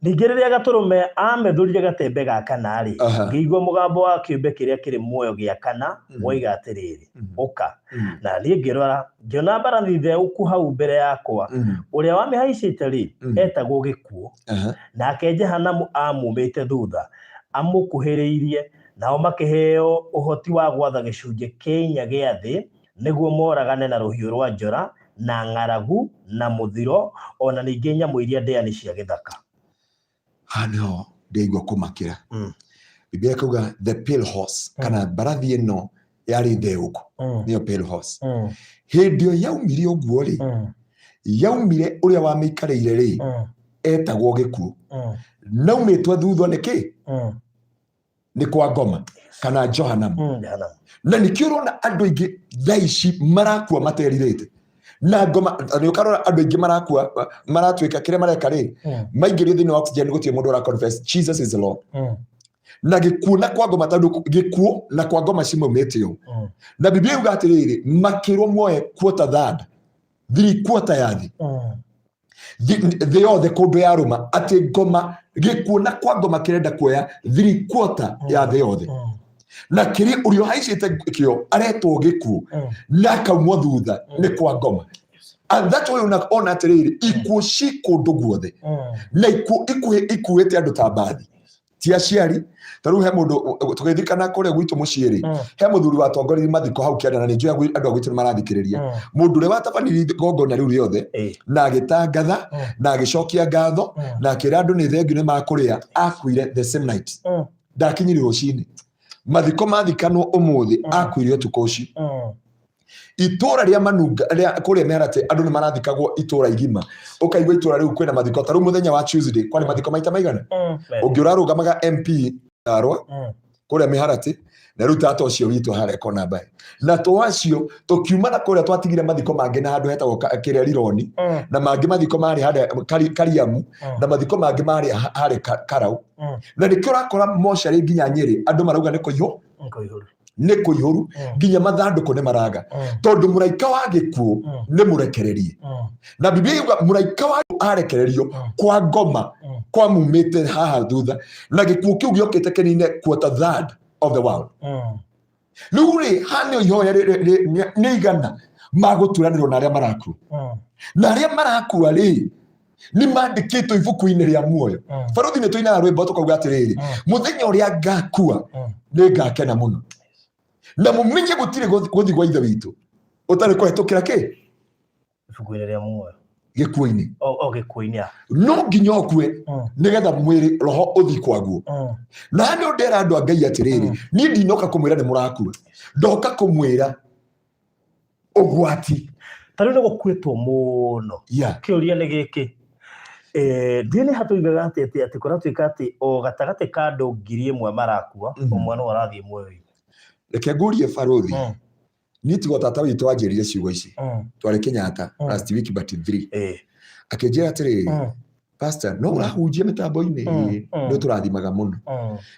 Ningĩ rĩrĩa Gatũrũme aamethũrire gatembe ga kana-rĩ, ngĩigua mũgambo wa kĩũmbe kĩrĩa kĩrĩ muoyo gĩa kana woiga atĩrĩrĩ, Ũka. Na niĩ ngĩrora, ngĩona mbarathi theũku hau mbere yakwa. Ũrĩa wamĩhaicĩte-rĩ, etagwo Gĩkuũ, nake Jehanamu aamuumĩte thutha, amũkuhĩrĩirie. Nao makĩheo ũhoti wa gwatha gĩcunjĩ kĩa inya gĩa thĩ, nĩguo moragane na rũhiũ rwa njora, na ng'aragu, na mũthiro, o na ningĩ nyamũ iria ndĩani cia gĩthaka. Haha nĩho ndĩraigua kũmakĩra. Biblia ĩkauga the pale horse, kana mbarathi ĩno yarĩ theũku, nĩyo pale horse. Hĩndĩ ĩyo yaumire ũguo rĩ, yaumire ũrĩa wamĩikarĩire rĩ, etagwo Gĩkuũ, naumĩtwo thutha nĩ kĩ? Nĩ kwa ngoma kana Johanamu. Jehanamu. Na nĩkĩo ũrona andũ aingĩ thaa ici marakua materirĩte na ngoma. Nĩ ũkarora andũ aingĩ marakua maratuĩka kĩrĩa mareka rĩ, maingĩrio thĩinĩ wa oxygen, gũtirĩ mũndũ ũra confess Jesus is the Lord. Na gĩkuũ na kwa ngoma, tondũ gĩkuũ na kwa ngoma cimaumĩte ũũ. Na Biblia yuga atĩrĩrĩ, makĩrwo moe quarter third, three quarter ya thĩ, thĩ yothe kũndũ yarũma, atĩ ngoma, gĩkuũ na kwa ngoma kĩrenda kuoya three quarter ya thĩ yothe. Na kĩrĩ ũrĩa ũhaicĩte kĩo aretwo Gĩkuũ, na akaumwo thutha nĩ kwa ngoma. And that's why ona atĩrĩrĩ, ikuũ ci kũndũ guothe, na ikuũ ikuĩte andũ ta mbathi, ti aciari. Ta rĩu he mũndũ tũgĩthikana kũrĩa gwitũ mũciĩ rĩ, he mũthuri watongoririe mathiko hau kĩanda, na nĩ njũĩ andũ a gwitũ nĩ marathikĩrĩria. Mũndũ ũrĩa watabanirie igongona rĩu rĩothe na agĩtangatha na agĩcokia ngatho na akĩra andũ nĩ thengiũ nĩ makũrĩa, akuire the same night. Ndakinyire rũcinĩ. Mathiko mathikanwo ũmũthĩ, akuire ũtukũ ũcio. Itũra rĩa Manunga rĩa kũrĩa Mĩharatĩ, andũ nĩ marathikagwo itũra igima. Ũkaigua itũra rĩu kwĩna mathiko, ta rĩu mũthenya wa Tuesday kwarĩ mathiko maita maigana. Ũngĩ ũrarũgamaga MP Ndarwa kũrĩa Mĩharatĩ, na rĩu tata ũcio witũ harĩa kona mbaĩ na to acio tũkiuma na kũrĩa twatigire mathiko mangĩ na handũ hetagwo kĩrĩa Rironi, na mangĩ mathiko marĩ harĩa Kariamu, na mathiko mangĩ marĩ harĩa Karau. Na nĩkĩo ũrakora mocarĩ nginya Nyĩrĩ andũ marauga nĩ kũihũ, Nĩ kũihũru. Nĩ kũihũru. Nginya mathandũkũ nĩ maraga, tondũ mũraika wa gĩkuũ nĩ mũrekererie. Na Biblia yuga mũraika wa arekererio kwa ngoma kwa mumĩte haha thutha, na gĩkuũ kĩu gĩokĩte kĩnine quarter third of the world. Rĩu rĩ, haha nĩo ihoya nĩ igana magũturanĩrwo na arĩa marakua. Na arĩa marakua rĩ, nĩ mandĩkĩtwo ibuku-inĩ rĩa muoyo. Baruthi, nĩ tũinaga rwĩmbo tũkauga atĩrĩrĩ, mũthenya ũrĩa ngakua nĩ ngakena mũno. Na mũmenye gũtirĩ gũthiĩ gwa Ithe witũ ũtarĩ kũhetũkĩra kĩ? Ibuku-inĩ rĩa muoyo. Gĩkuũ-inĩ. O gĩkuũ-inĩ. No nginya ũkue nĩgetha mwĩrĩ roho ũthiĩ kwaguo. Na haha nĩho ndera andũ a Ngai atĩrĩrĩ, niĩ ndinoka kũmwĩra nĩ mũrakua, ndoka kũmwĩra ũgwati. Ta rĩu nĩ gũkuĩtwo mũno. Kĩũria nĩ gĩkĩ. Ndiũĩ nĩ ha tũigaga atĩ kũratuĩka atĩ o gatagatĩ ka andũ 1,000 marakua, ũmwe no arathiĩ muoyo-inĩ. Reke ngũrie, barothi. Niĩ tigo tata witũ wanjĩrire ciugo ici. Twarĩ Kenyatta last week but three. Akĩnjĩra atĩrĩrĩ, "Pastor, no ũrahunjia mĩtambo-inĩ, nĩ ũtũrathimaga mũno,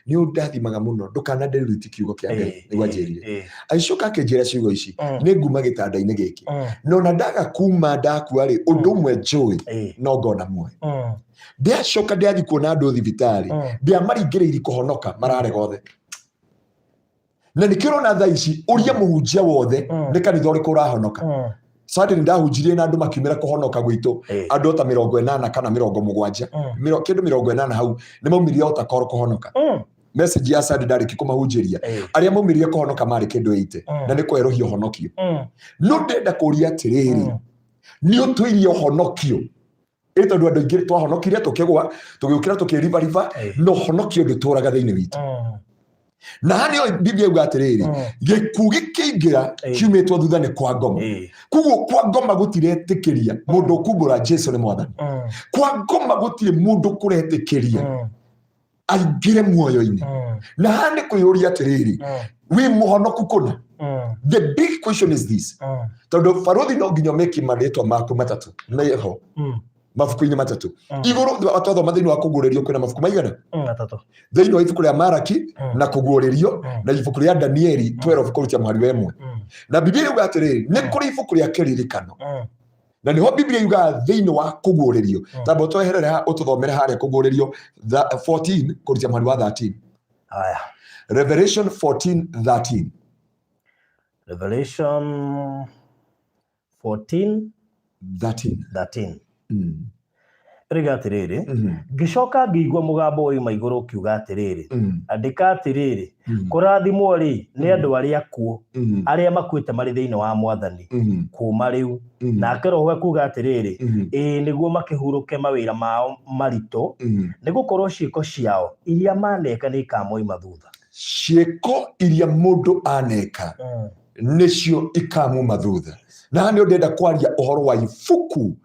nĩ ũndathimaga mũno, ndũkana dilute kiugo kĩa Ngai." Nĩguo anjĩrire. Agĩcoka akĩnjĩra ciugo ici, "Nĩ nguma gĩtanda-inĩ gĩkĩ, no na ndaga kuma ndakua rĩ, ũndũ ũmwe njũĩ, no ngona muoyo." Ndiacoka ndiathiĩ kuona andũ thibitarĩ, ndiamaringĩrĩirie kũhonoka, mararega othe. Na nĩkĩo ũrona thaa ici ũria mũhunjia wothe, nĩ kanitha ũrĩkũ ũrahonoka? Sunday nĩ ndahunjirie na andũ makiumĩra kũhonoka gwitũ. Andũ ota 80 kana 70, kĩndũ 80 hau nĩ maumĩrire ota koro kũhonoka. Message ya Sunday ndarĩki kũmahunjĩria, arĩa maumĩrire kũhonoka marĩ kĩndũ 80. Na nĩ kwerũhia ũhonokio. No ndenda kũria atĩrĩrĩ, nĩ ũtũirie ũhonokio ĩ? Tondũ andũ aingĩ twahonokire tũkĩgwa, tũgĩũkĩra tũkĩribariba, na ũhonokio ndũtũraga thĩinĩ witũ. Na haha nĩyo Biblia yuga atĩrĩrĩ, gĩkuũ gĩkĩingĩra kiumĩtwo thutha nĩ kwa ngoma. Koguo kwa ngoma gũtiretĩkĩria mũndũ ũkumbũra Jesu nĩ mwathani. Kwa ngoma gũtirĩ mũndũ kũretĩkĩria aingĩre muoyo-inĩ. Na haha nĩ kwĩyũria atĩrĩrĩ, wĩ mũhonoku kũna? The big question is this, tondũ barothi, no nginya ũmĩki marĩtwa maku matatũ meho mabuku-inĩ matatũ igũrũ. Twathoma thĩinĩ wa Kũguũrĩrio, kwĩna mabuku maigana? Matatũ. Thĩinĩ wa ibuku rĩa Maraki na Kũguũrĩrio na ibuku rĩa Danieli 12 kũrutia mũhari wa 1. Na Biblia yuga atĩrĩrĩ, nĩ kũrĩ ibuku rĩa kĩririkano. Na nĩho Biblia yugaga thĩinĩ wa Kũguũrĩrio. Tamba ũtweherere ha ũtũthomere harĩa Kũguũrĩrio 14 kũrutia mũhari wa 13. Haya. Revelation 14 13. Revelation 14 13. 13. Rĩga atĩrĩrĩ, ngĩcoka ngĩigua mũgambo woima igũrũ ũkiuga atĩrĩrĩ, andĩka atĩrĩrĩ, kũrathimwo rĩ nĩ andũ arĩa akuũ, arĩa makuĩte marĩ thĩinĩ wa Mwathani kuuma rĩu. Nake Roho ekuuga atĩrĩrĩ, ĩĩ nĩguo makĩhurũke mawĩra mao maritũ, nĩ gũkorwo ciĩko ciao iria maneka nĩ ikamoima thutha. Ciĩko iria mũndũ aneka nĩcio ikamuma thutha. Na haha nĩ ndĩrenda kwaria ũhoro wa ibuku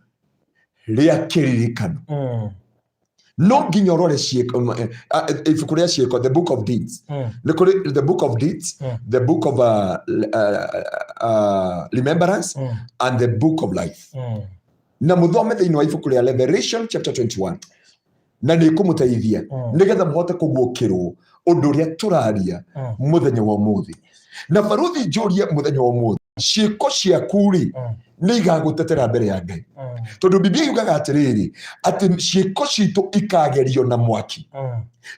rĩa kĩririkano. No nginya ũrore ciĩko, ibuku rĩa ciĩko, the book of deeds. Nĩ kũrĩ the book of deeds, the book of remembrance and the book of life. Na mũthome thĩinĩ wa ibuku rĩa Revelation chapter 21, na nĩ kũmũteithia nĩgetha mũhote kũguũkĩrwo ũndũ ũrĩa tũraria mũthenya wa ũmũthĩ. Na baruthi, njũrie mũthenya wa ũmũthĩ, ciĩko ciaku rĩ, nĩ igagũtetera mbere ya Ngai? Tondũ Biblia yugaga atĩrĩrĩ, atĩ ciĩko citũ ikagerio na mwaki.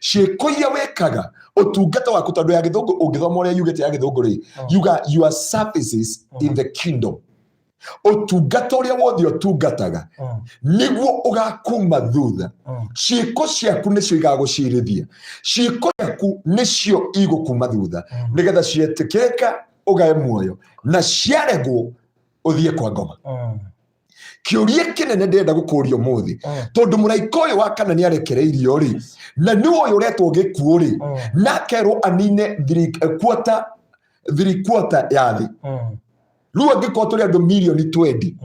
Ciĩko iria wĩkaga, ũtungata waku, tondũ ya Gĩthũngũ ũngĩthoma ũrĩa yugĩte ya Gĩthũngũ rĩ, yuga your services in the kingdom. Ũtungata ũrĩa wothe ũtungataga nĩguo ũgakuma thutha. Ciĩko ciaku nĩcio igagũcirithia. Ciĩko ciaku nĩcio igũkuma thutha, nĩgetha cietĩkĩrĩka ũgae muoyo, na ciaregwo ũthiĩ kwa ngoma. Kĩũria kĩnene ndĩrenda gũkũria ũmũthĩ, tondũ mũraika ũyũ wa kana nĩ arekereirio rĩ, na nĩ ũyũ ũretwo gĩkuũ rĩ, na akerwo anine 3/4 ya thĩ. Rĩu angĩkorwo tũrĩ andũ mirioni 20,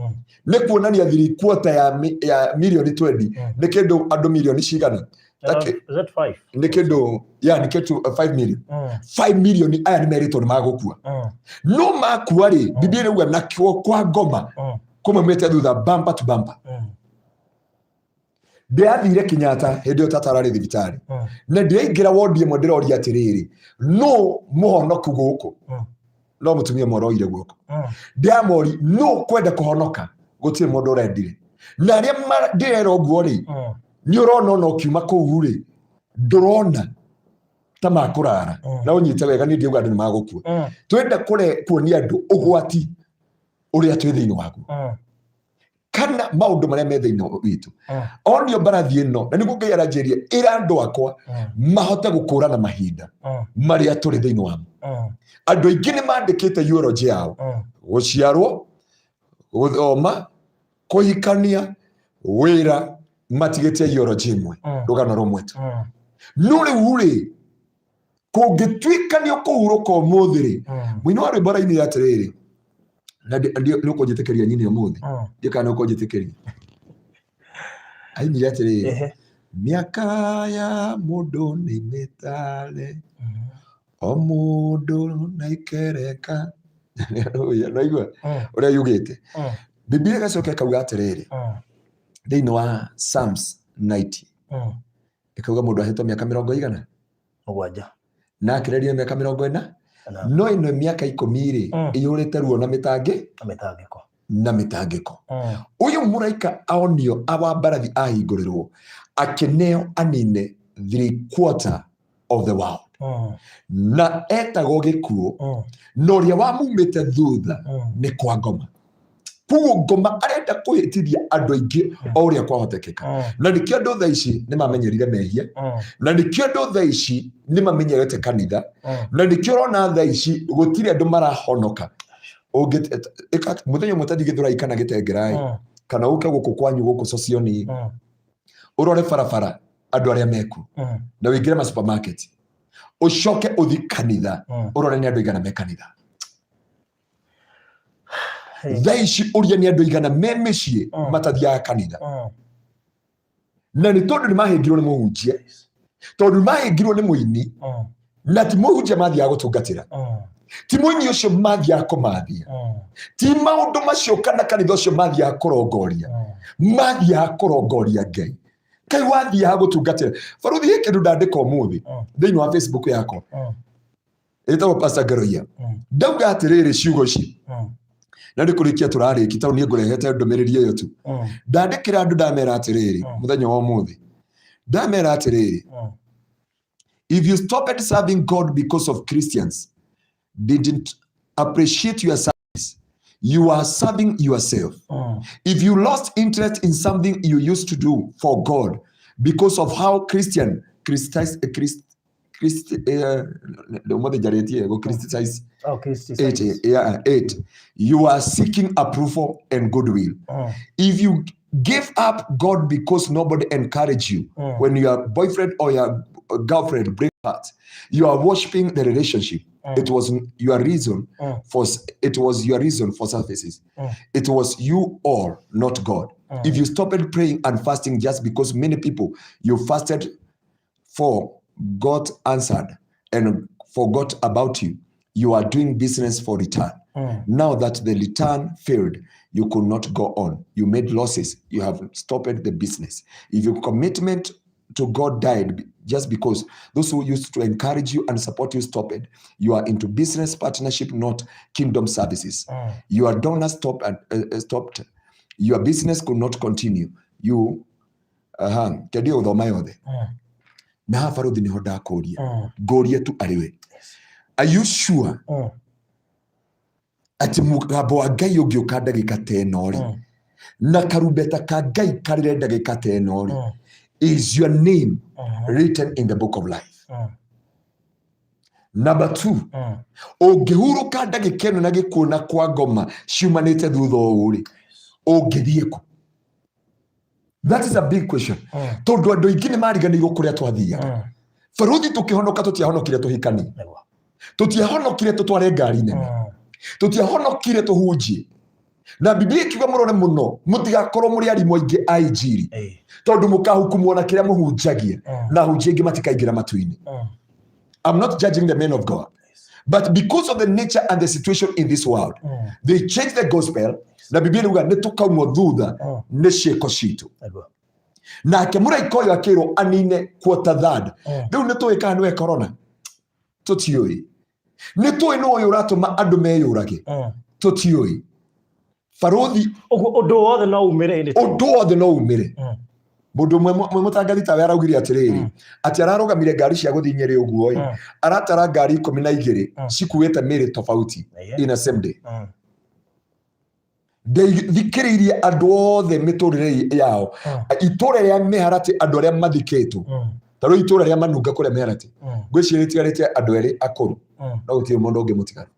nĩ kuonania 3/4 ya mirioni 20 nĩ kĩndũ andũ mirioni cigana? Is that five? Nĩ kĩndũ ya nĩ kĩndũ 5 million. 5 million aya nĩ merĩtwo nĩ magũkua. No makua rĩ, Biblia ĩrauga nakĩo kwa ngoma kũmaumĩte thutha bumper to bumper. Ndĩrathire Kenyatta hĩndĩ ĩyo tata ararĩ thibitarĩ, na ndĩraingĩra wondi ĩmwe, ndĩroria atĩrĩrĩ, no mũhonoku gũkũ? No mũtumia ũmwe ũroire guoko. Ndĩramori no kwenda kũhonoka, gũtirĩ mũndũ ũrendire. Na arĩa ndĩrera ũguo rĩ, nĩ ũrona ona ũkiuma kũu rĩ, ndũrona ta makũrara. Na ũnyite wega, niĩ ndiauga andũ nĩ magũkua. Twenda kũre kuonia andũ ũgwati ũrĩa twĩ thĩinĩ waguo, kana maũndũ marĩa me thĩinĩ witũ. Onio mbarathi ĩno, na nĩguo Ngai aranjĩria ĩra andũ akwa mahote gũkũrana mahinda marĩa tũrĩ thĩinĩ wamo. Andũ aingĩ nĩ mandĩkĩte eulogy yao, gũciarwo, gũthoma, kũhikania, wĩra, matigĩte eulogy ĩmwe, rũgano rũmwe tu. No rĩu rĩ, kũngĩtuĩka nĩ ũkũhurũka ũmũthĩ rĩ, mũini wa rwĩmbo arainire atĩrĩrĩ, na nĩ ũkũnjĩtĩkĩria nyine ũmũthĩ, ndiũ kana nĩ ũkũnjĩtĩkĩria, ainire atĩrĩrĩ, "Mĩaka ya mũndũ nĩ mĩtare, o mũndũ na ikereka." Naigua ũrĩa yugĩte. Biblia ĩgacoka ĩkauga atĩrĩrĩ, thĩinĩ wa Psalms 90, ĩkauga mũndũ ahetwo mĩaka 90 7. Na akĩrĩria mĩaka 40. Na No ĩno mĩaka 10 rĩ, ĩiyũrĩte ruo na mĩtangĩ na mĩtangĩko. Na mĩtangĩko. Ũyũ mũraika aonio awa mbarathi ahingũrĩrwo, akĩneo anine 3/4 of the world, na etagwo gĩkuũ, na ũrĩa wamumĩte thutha nĩ kwa ngoma. Koguo ngoma arenda kũhĩtithia andũ aingĩ o ũrĩa kwahotekeka. Na nĩkĩo andũ thaa ici nĩ mamenyerire mehia, na nĩkĩo andũ thaa ici nĩ mamenyerete kanitha, na nĩkĩo ũrona thaa ici gũtirĩ andũ marahonoka. Mũthenya ũmwe tathi Gĩthũrai kana Gĩtengera-ĩ, kana ũke gũkũ kwanyu gũkũ Sosioni, ũrore barabara andũ arĩa mekuo, na ũingĩre ma supermarket, ũcoke ũthi kanitha, ũrore nĩ andũ aigana me kanitha. Thaa ici ũria nĩ andũ aigana me mĩciĩ matathiaga kanitha. Na nĩ tondũ nĩ mahĩngirwo nĩ mũhunjia, tondũ nĩ mahĩngirwo nĩ mũini, na ti mũhunjia mathiaga gũtungatĩra, ti mũini ũcio mathiaga kũmathia, ti maũndũ macio kana kanitha ũcio mathiaga kũrongoria. Mathiaga kũrongoria Ngai. Kai wathiaga gũtungatĩra baruthi he kĩndũ ndandĩka ũmũthĩ thĩinĩ wa Facebook yakwa ĩtagwo Pastor Ngaroia. Ndauga atĩrĩrĩ, ciugo ici, na nĩ kũrĩkia tũrarĩki, tondũ niĩ ngũrehete ndũmĩrĩri ĩyo tu. Ndandĩkĩra andũ, ndamera atĩrĩrĩ, mũthenya wa ũmũthĩ ndamera atĩrĩrĩ, "If you stopped serving God because of Christians didn't appreciate your service, you are serving yourself. If you lost interest in something you used to do for God because of how Christian criticize, Christ, Christ, ũmũthĩ njarĩtie gũ criticize Oh, criticize. It, yeah, it, you are seeking approval and goodwill. If you give up God because nobody encouraged you when your boyfriend or your girlfriend break heart, you are worshiping the relationship. It was your reason for it was your reason for services. It was you all, not God. If you stopped praying and fasting just because many people you fasted for got answered and forgot about you, you are doing business for return. Now that the return failed, you could not go on. You made losses. You have stopped the business. If your commitment to God died just because those who used to encourage you and support you stopped it, you are into business partnership, not kingdom services. Your donor stopped and stopped. Your business could not continue." You kendio gũthoma yothe. Na haha baruthi nĩho ndakũria, ngũrie tu arĩ we, are you sure atĩ mũgambo wa Ngai ũngĩũka ndagĩka ta ĩno rĩ, na karumbeta ka Ngai karĩre ndagĩka ta ĩno rĩ, is your name written in the book of life? Number two, ũngĩhurũka ndagĩka ĩno na gĩkuũ na kwa ngoma ciumanĩte thutha ũũ rĩ, ũngĩthiĩ kũ? That is a big question. Tondũ andũ aingĩ nĩ mariganĩirwo kũrĩa twathiaga. Baruthi tũkĩhonoka tũtiahonokire tũhikanie. Tũtiahonokire tũtware ngari nene. Tũtiahonokire tũhunjie. Na Biblia ikiuga mũrore mũno mũtigakorwo mũrĩ arimũ aingĩ a injiri tondũ mũkahukumwo na kĩrĩa mũhunjagia na ahunjia aingĩ matikaingĩra matu-inĩ. I'm not judging the men of God. But because of the nature and the situation in this world, they change the gospel na Biblia ĩrauga nĩ tũkaumwo thutha nĩ ciĩko citũ. Nake mũraika ũyũ akĩrwo anine quarter third. Rĩu nĩ tũĩ kana nĩwe corona? Tũtiũĩ. Nĩ tũĩ nĩ ũyũ ũratũma andũ meyũrage? Tũtiũĩ. Barũthi Ũguo ũndũ wothe no umĩre anytime. Ũndũ wothe no umĩre. Mũndũ ũmwe mwe mũtangathi tawe araugire atĩrĩrĩ atĩ ararũgamire ngari cia gũthiĩ Nyĩrĩ ũguo ĩ aratara ngari 12 cikuĩte mĩrĩ tofauti in a same day. Ndethikĩrĩirie andũ othe mĩtũrĩre yao itũra rĩa mĩharatĩ andũ arĩa mathikĩtwo ta rĩu itũra rĩa Manunga kũrĩa mĩharatĩ ngwĩciria rĩtigarĩte andũ erĩ akũrũ no gũtirĩ mũndũ ũngĩ mũtigaru.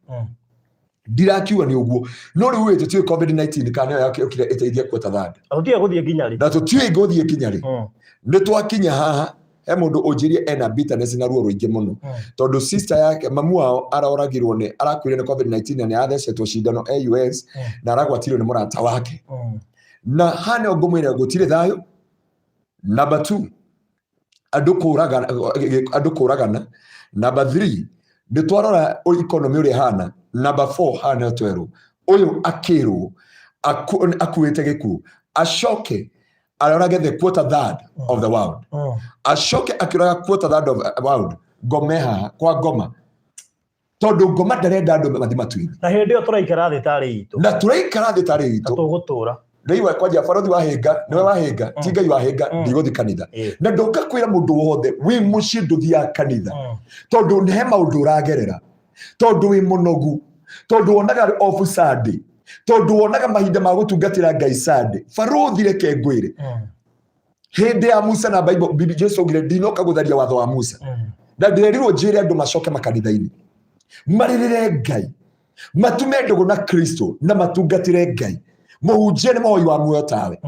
Ndirakiuga nĩ ũguo no rĩu ĩ tũtiũĩ COVID-19 kana nĩyo yakĩũkire ĩteithie quarter third. Tũtiũĩ gũthiĩ nginya rĩ. Na tũtiũĩ gũthiĩ nginya rĩ. Nĩ twakinya haha he mũndũ ũnjĩrie ena bitterness na ruo rũingĩ mũno tondũ sister yake mamu wao aroragirwo nĩ arakuire nĩ COVID-19 na nĩ athecetwo cindano e US na aragwatirio nĩ mũrata wake. Na haha nĩho ngũmwĩra gũtirĩ thayũ. Number 2, andũ kũragana, andũ kũragana. Number 3, nĩ twarora economy ũrĩa ĩhana. Number 4, haha nĩho twerwo ũyũ akĩrwo akuĩte gĩkuũ acoke arorage the quarter third of the world. Acoke akĩũraga quarter third of the world ngome haha kwa ngoma tondũ ngoma ndarenda andũ mathi matu-inĩ. Na hĩndĩ ĩyo tũraikara thĩ tarĩ itũ. Na tũraikara thĩ tarĩ itũ. Na tũgũtũra. Rĩu kwanja barothi wahinga nĩwe wahinga ti Ngai wahinga ndigũthi kanitha. Na ndoka kwĩra mũndũ wothe wĩ mũciĩ ndũthiaga kanitha tondũ nĩ he maũndũ ũragerera tondũ wĩ mũnogu tondũ wonaga off Sunday tondũ wonaga mahinda ma gũtungatĩra Ngai Sunday. Barothi reke ngwĩre hĩndĩ ya Musa na Bible Bibi Jesu augire ndinoka gũtharia watho wa Musa na ndĩrerirwo njĩre andũ macoke makanitha-inĩ marĩrĩre Ngai matume ndũgũ na Kristo na matungatĩre Ngai. Mũhunjia nĩ mũhoi wa muoyo tawe,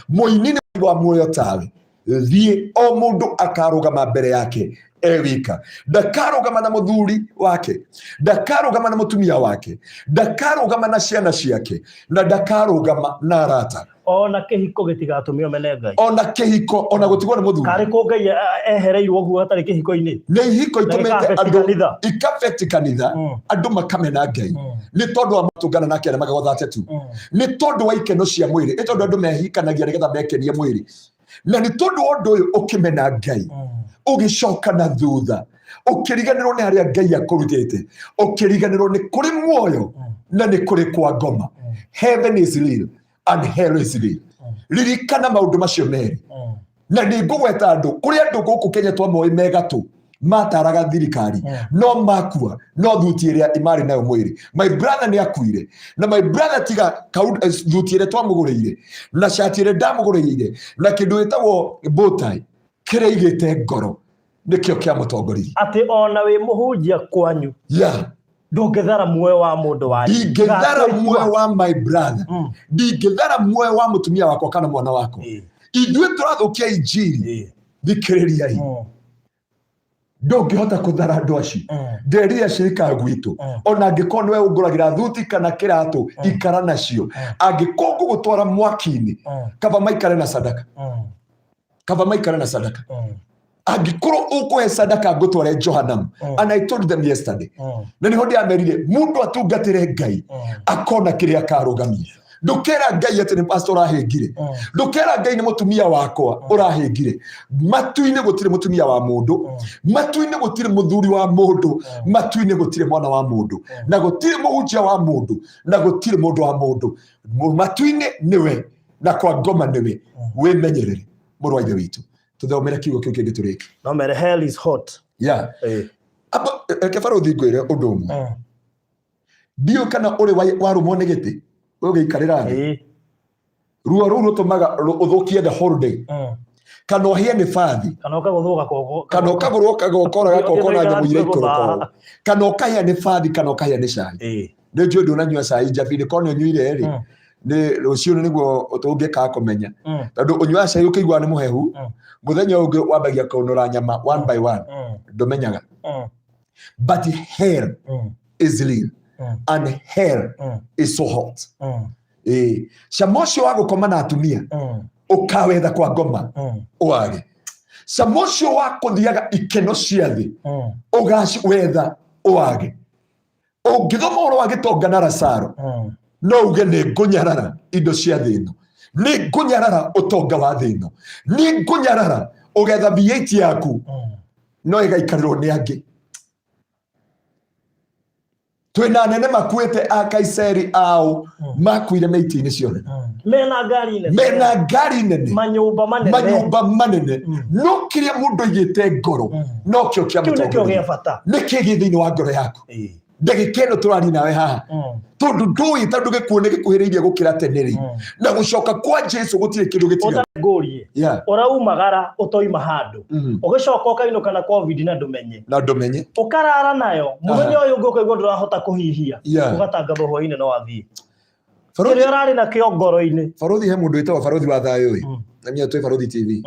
mũini nĩ mũhoi wa muoyo tawe. Thiĩ o mũndũ akarũgama mbere yake e wika, ndakarũgama na mũthuri wake, ndakarũgama na mũtumia wake, ndakarũgama na ciana ciake, na ndakarũgama na arata. Ona kĩhiko gĩtigatũme ũmene Ngai. Ona kĩhiko, ona gũtigwo nĩ mũthuri. Karĩ kũ Ngai ehereirwo ũguo hatarĩ kĩhiko-inĩ? Nĩ ihiko Na itũmĩte gĩka-affect andũ kanitha. ika-affect kanitha, andũ makamena Ngai. Nĩ tondũ wa matũngana nake arĩa magagotha tu. Nĩ tondũ wa ikeno cia mwĩrĩ, nĩ tondũ andũ mehikanagia nĩgetha mekenie mwĩrĩ. Na nĩ tondũ wa ũndũ ũyũ ũkĩmena Ngai, ũgĩcoka na thutha, ũkĩriganĩrwo nĩ harĩa Ngai akũrutĩte, ũkĩriganĩrwo nĩ kũrĩ muoyo na nĩ kũrĩ kwa ngoma. Heaven is real and hell is real. Ririkana maũndũ macio merĩ. Na nĩ ngũgweta andũ, kũrĩ andũ gũkũ Kenya twamoĩ me gatũ mataraga thirikari no makua no thuti ĩrĩa marĩ nayo mwĩrĩ. My brother nĩ akuire na my brother tiga thuti ĩrĩa twamũgũrĩire na cati ĩrĩa ndamũgũrĩire na kĩndũ gĩtagwo bow tie kĩrĩa aigĩte ngoro nĩkĩo kĩamũtongoririe. Atĩ ona wĩ mũhunjia kwanyu ndũngĩthara muoyo wa mũndũ wanyu. Ndingĩthara muoyo wa my brother, ndingĩthara muoyo wa mũtumia wakwa kana mwana wakwa. Ithuĩ tũrathũkia injiri. Thikĩrĩriai, ndũngĩhota kũthara andũ acio. Nderire acirika gwitũ ona angĩkorwo nĩwe ũngũragĩra thuti kana kĩratũ ikara nacio, angĩkorwo ngũgũtwara mwaki-inĩ kaba maikare na sadaka, kaba maikare na sadaka. Angĩkorwo ũkũhe sadaka ngũtware Johanamu. And I told them yesterday na nĩho ndĩramerire mũndũ atungatĩre Ngai akona kĩrĩa akarũgamia. Ndũkera Ngai atĩ nĩ pastor ũrahĩngire, ndũkera Ngai nĩ mũtumia wakwa ũrahĩngire. Matu-inĩ gũtirĩ mũtumia wa mũndũ, matu-inĩ gũtirĩ mũthuri wa mũndũ, matu-inĩ gũtirĩ mwana wa mũndũ, na gũtirĩ mũhunjia wa mũndũ, na gũtirĩ mũndũ wa mũndũ. Matu-inĩ nĩwe na kwa ngoma nĩwe. Wĩmenyerere mũrũ wa ithe witũ. Tũthomere kiugo kĩu kĩngĩ tũrĩki. No mere hell is hot. Amba, reke barũthi ngwĩre ũndũ ũmwe. Ndiũĩ kana ũrĩ warũmwo nĩ gĩtĩ ũgĩikarĩra thĩ. Ruo rũu rũtũmaga ũthũkie the whole day. Kana ũhĩe nĩ bathi. Kana ũkagũthwo gakoko. Kana ũkagũrwo kagokora gakoko na nyamũ iria ikũrũkaga. Kana ũkahĩa nĩ bathi kana ũkahĩa nĩ cai. Nĩ njũĩ ndũnanyua cai njabi-inĩ, korwo nĩ ũnyuire rĩ. Nĩ rũciũ nĩguo tũngĩkaga kũmenya, tondũ ũnyuaga cai ũkĩiguaga nĩ mũhehu, mũthenya ũngĩ wambagia kũnũra nyama one by one, ndũmenyaga. But hell is real and hell is so hot. Ĩĩ, cama ũcio wa gũkoma na atumia ũkawetha kwa ngoma wage, cama ũcio wa kũthiaga ikeno cia thĩ ũgawetha wage. Ũngĩthoma ũhoro wa gĩtonga na Lazaro, no uge nĩ ngũnyarara indo cia thĩ ĩno, nĩ ngũnyarara ũtonga wa thĩ ĩno, nĩ ngũnyarara. Ũgetha V8 yaku no ĩgaikarĩrwo nĩ angĩ. Twĩna anene makuĩte a Kaiseri ao makuire me itĩ-inĩ ciothe. Mena ngari nene. Mena ngari nene. Manyũmba manene. Manyũmba manene. No kĩrĩa mũndũ aigĩte ngoro nokĩo kĩu nĩkĩo kĩamũtongoria. Gĩa bata. Nĩkĩ gĩ thĩinĩ wa ngoro yaku ndagĩka ĩno tũraria nawe haha? Tondũ ndũĩ, tondũ gĩkuũ nĩ gĩkuhĩrĩirie gũkĩra tene rĩ, na gũcoka kwa Jesu gũtirĩ kĩndũ gĩtiga. Ngũrie, ũraumagara ũtoima handũ, ũgĩcoka ũkainũka na COVID na ndũmenye. Na ndũmenye. Ũkarara nayo, mũthenya ũyũ ũngĩ ũkaigua ndũrahota kũhihia, ũgatangathwo hwainĩ no athiĩ. Barothi, kĩrĩa ũrarĩ nakĩo ngoro-inĩ. Barothi, he mũndũ wĩtagwo Barothi wa Thayũ ĩ, na menya twĩ Barothi TV.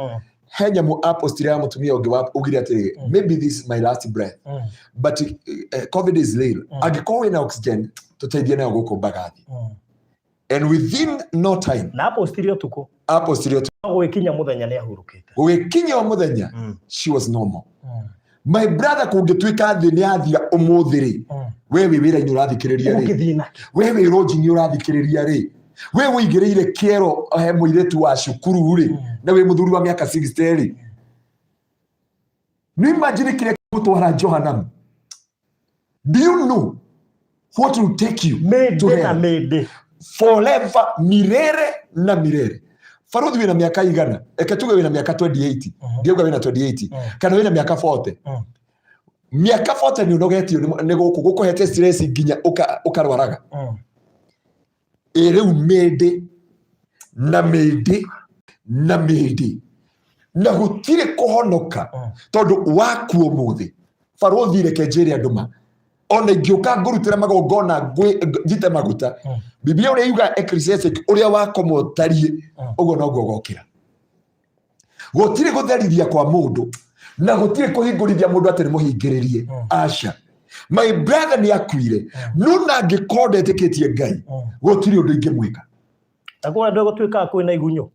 He nyamũ apostire ya mũtumia ũngĩ wa ugire atĩrĩ, "Maybe this is my last breath, but COVID is real. Angĩkorwo wĩna oxygen, tũteithie nayo gũkũ Mbagathi." And within no time, Na apostire ũtukũ. Apostire. No gũgĩkinya mũthenya nĩ ahurũkĩte. Gũgĩkinya o mũthenya, she was normal. My brother, kũngĩtuĩka thĩ nĩ yathira ũmũthĩ rĩ, we wĩ wĩra-inĩ ũrathikĩrĩria rĩ, ũngĩthiĩ nakĩ? We wĩ rũnjingi ũrathikĩrĩria rĩ, we wĩigĩrĩire kĩero he mũirĩtu wa cukuru rĩ, na wĩ mũthuri wa mĩaka 60 rĩ, nĩ imagine kĩrĩa gũtwara Johanamu. Do you know what will take you to mĩndĩ na hell? Mĩndĩ. Forever, mirere na mirere. Baruthi, wĩna mĩaka igana? Eke tuge wĩna mĩaka 28. Ndiauga wĩna 28, kana wĩna mĩaka 40. Mĩaka 40 nĩ ũnogetio nĩ gũkũ gũkũhete stress nginya ũkarwaraga. Ĩ rĩu mĩndĩ na mĩndĩ na mĩndĩ na gũtirĩ kũhonoka, tondũ waku ũmũthĩ. Barothi, reke njĩre andũ ma, ona ingĩũka ngũrutĩra magongona, njite maguta, Biblia ũrĩa yuga Ecclesiastic, ũrĩa wakoma ũtariĩ, ũguo noguo ũgokĩra. Gũtirĩ gũtherithia kwa mũndũ na gũtirĩ kũhingũrithia mũndũ atĩ nĩ mũhingĩrĩrie. Aca, my brother nĩ akuire. No na angĩkorwo ndetĩkĩtie Ngai, gũtirĩ ũndũ ingĩmwĩka. Na kũrĩa ndũ gũtuĩkaga kwĩna igunyũ.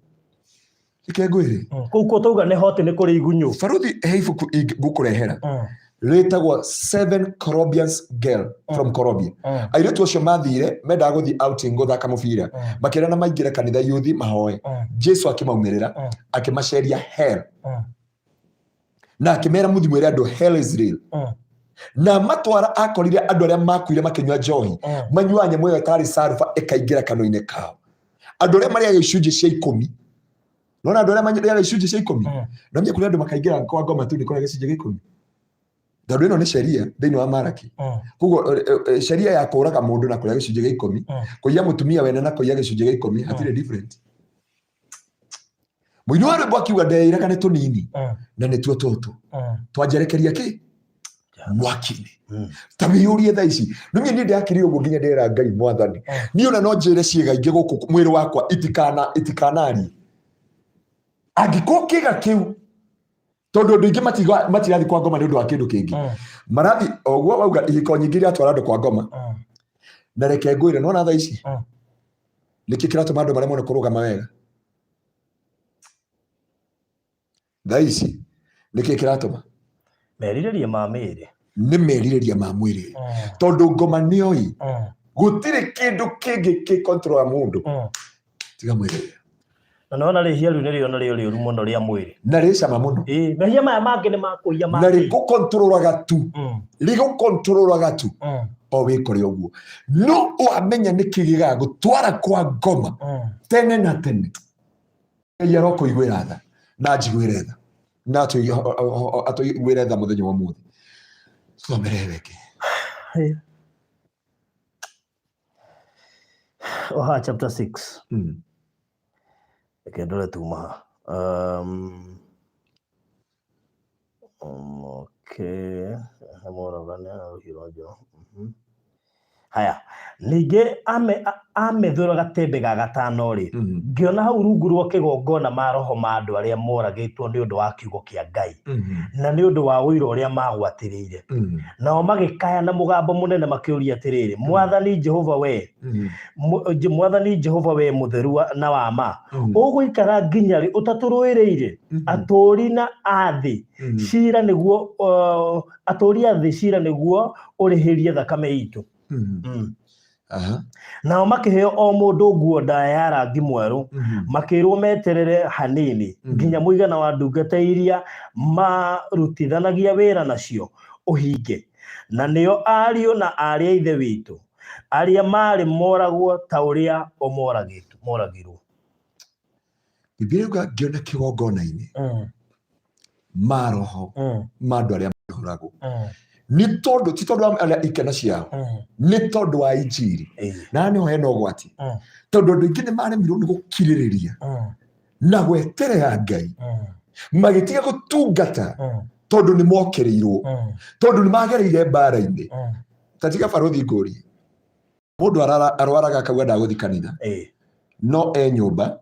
Reke ngwĩre. Kũu kũ tauga nĩ hoti, nĩ kũrĩ igunyũ. Baruthi, he ibuku ngũkũrehera rĩtagwo Seven Colombians Girl from Colombia. Airĩtu acio mathire, mendaga gũthiĩ outing gũthaka mũbira, makĩrana maingĩre kanitha yuthi mahoe. Jesu akĩmaumĩrĩra, akĩmaceria hell na akĩmera, "Mũthi mwĩre andũ hell is real." Na matwara, akorire andũ arĩa makuire makĩnyua njohi, manyuaga nyamũ ĩyo ĩtarĩ sulfur ĩkaingĩra kanua-inĩ kao. Andũ arĩa marĩaga icunjĩ cia ikũmi, nona andũ arĩa marĩaga icunjĩ cia ikũmi, na menya kũrĩ andũ makaingĩra kwa ngoma tu nĩ kũrĩa gĩcunjĩ gĩa ikũmi, tondũ ĩno nĩ sheria thĩinĩ wa Maraki. Koguo sheria ya kũraga mũndũ na kũrĩa gĩcunjĩ gĩa ikũmi, kũiya mũtumia wene na kũiya gĩcunjĩ gĩa ikũmi, hatirĩ different. Mũini wa rwĩmbo akiuga, "Ndeĩraga nĩ tũnini na nĩtuo tũtũ twanjerekeria kĩ mwaki-inĩ." Ta wĩyũrie thaa ici, nĩmie niĩ ndakiri ũguo nginya ndera Ngai, "Mwathani, niĩ ona no njĩre ciĩga ingĩ gũkũ mwĩrĩ wakwa itikana itikanarie angĩkorwo kĩga kĩu," tondũ andũ aingĩ matirathiĩ kwa ngoma nĩ ũndũ wa kĩndũ kĩngĩ. Marathi oguo wauga, ihiko nyingĩ iratwara andũ kwa ngoma. Na reke ngwĩre, nona thaa ici, nĩkĩ kĩratũma andũ maremwo nĩ kũrũgama wega thaa ici? Nĩkĩ kĩratũma? Merirĩria ma mĩĩrĩ. Nĩ merirĩria ma mwĩrĩ, tondũ ngoma nĩoĩ gũtirĩ kĩndũ kĩngĩ kĩ control ya mũndũ tiga mwĩrĩ. Na nona rĩhia rĩu nĩrĩo narĩo rĩũru mũno rĩa mwĩrĩ. Na rĩ cama mũno. Ĩĩ, mehia maya mangĩ nĩ makũiya. Na rĩgũkontrolaga tu, rĩgũkontrolaga tu o wĩkore ũguo. No wamenya nĩkĩ gĩgagũtwara kwa ngoma tene na tene, Ngai arokũiguĩra tha na njiguĩre tha na atũiguĩre tha mũthenya wa ũmũthĩ. Thomere weke. Oha chapter 6. Reke ndore tuma ha. Okay, moragane na rũhiũ rwa njora. Haya, ningĩ amethũra gatembe ga gatano rĩ, ngĩona hau rungu rwa kĩgongona maroho ma andũ arĩa moragĩtwo nĩ ũndũ wa kiugo kĩa Ngai na nĩ ũndũ wa ũira ũrĩa magwatĩrĩire. Nao magĩkaya na mũgambo mũnene makĩũria atĩrĩrĩ, Mwathani Jehova we, Mwathani Jehova we mũtheru na wa ma, ũgũikara nginya rĩ ũtatũrũĩrĩire? Atũũri na a thĩ cira nĩguo atũũri a thĩ cira nĩguo ũrĩhĩrie thakame itũ. Nao makĩheo o mũndũ nguo ndaya ya rangi mwerũ, makĩrwo meterere hanini nginya mũigana wa ndungata iria marutithanagia wĩra nacio ũhinge, na nĩo ariũ na aarĩ a Ithe witũ arĩa maarĩ moragwo ta ũrĩa o moragirwo. Bibilia yuga ngĩona kĩgongona-inĩ maroho ma andũ arĩa mahũragwo nĩ tondũ ti tondũ wa arĩa ikeno ciao, nĩ tondũ wa injiri. Na nĩho hena ũgwati, tondũ andũ aingĩ nĩ maremirwo nĩ gũkirĩrĩria na gweterera Ngai, magĩtiga gũtungata tondũ nĩ mokĩrĩirwo, tondũ nĩ magereire mbara-inĩ. Ta tiga barũthi ngũrie, mũndũ arwaraga akauga ndagũthi kanitha, no e nyũmba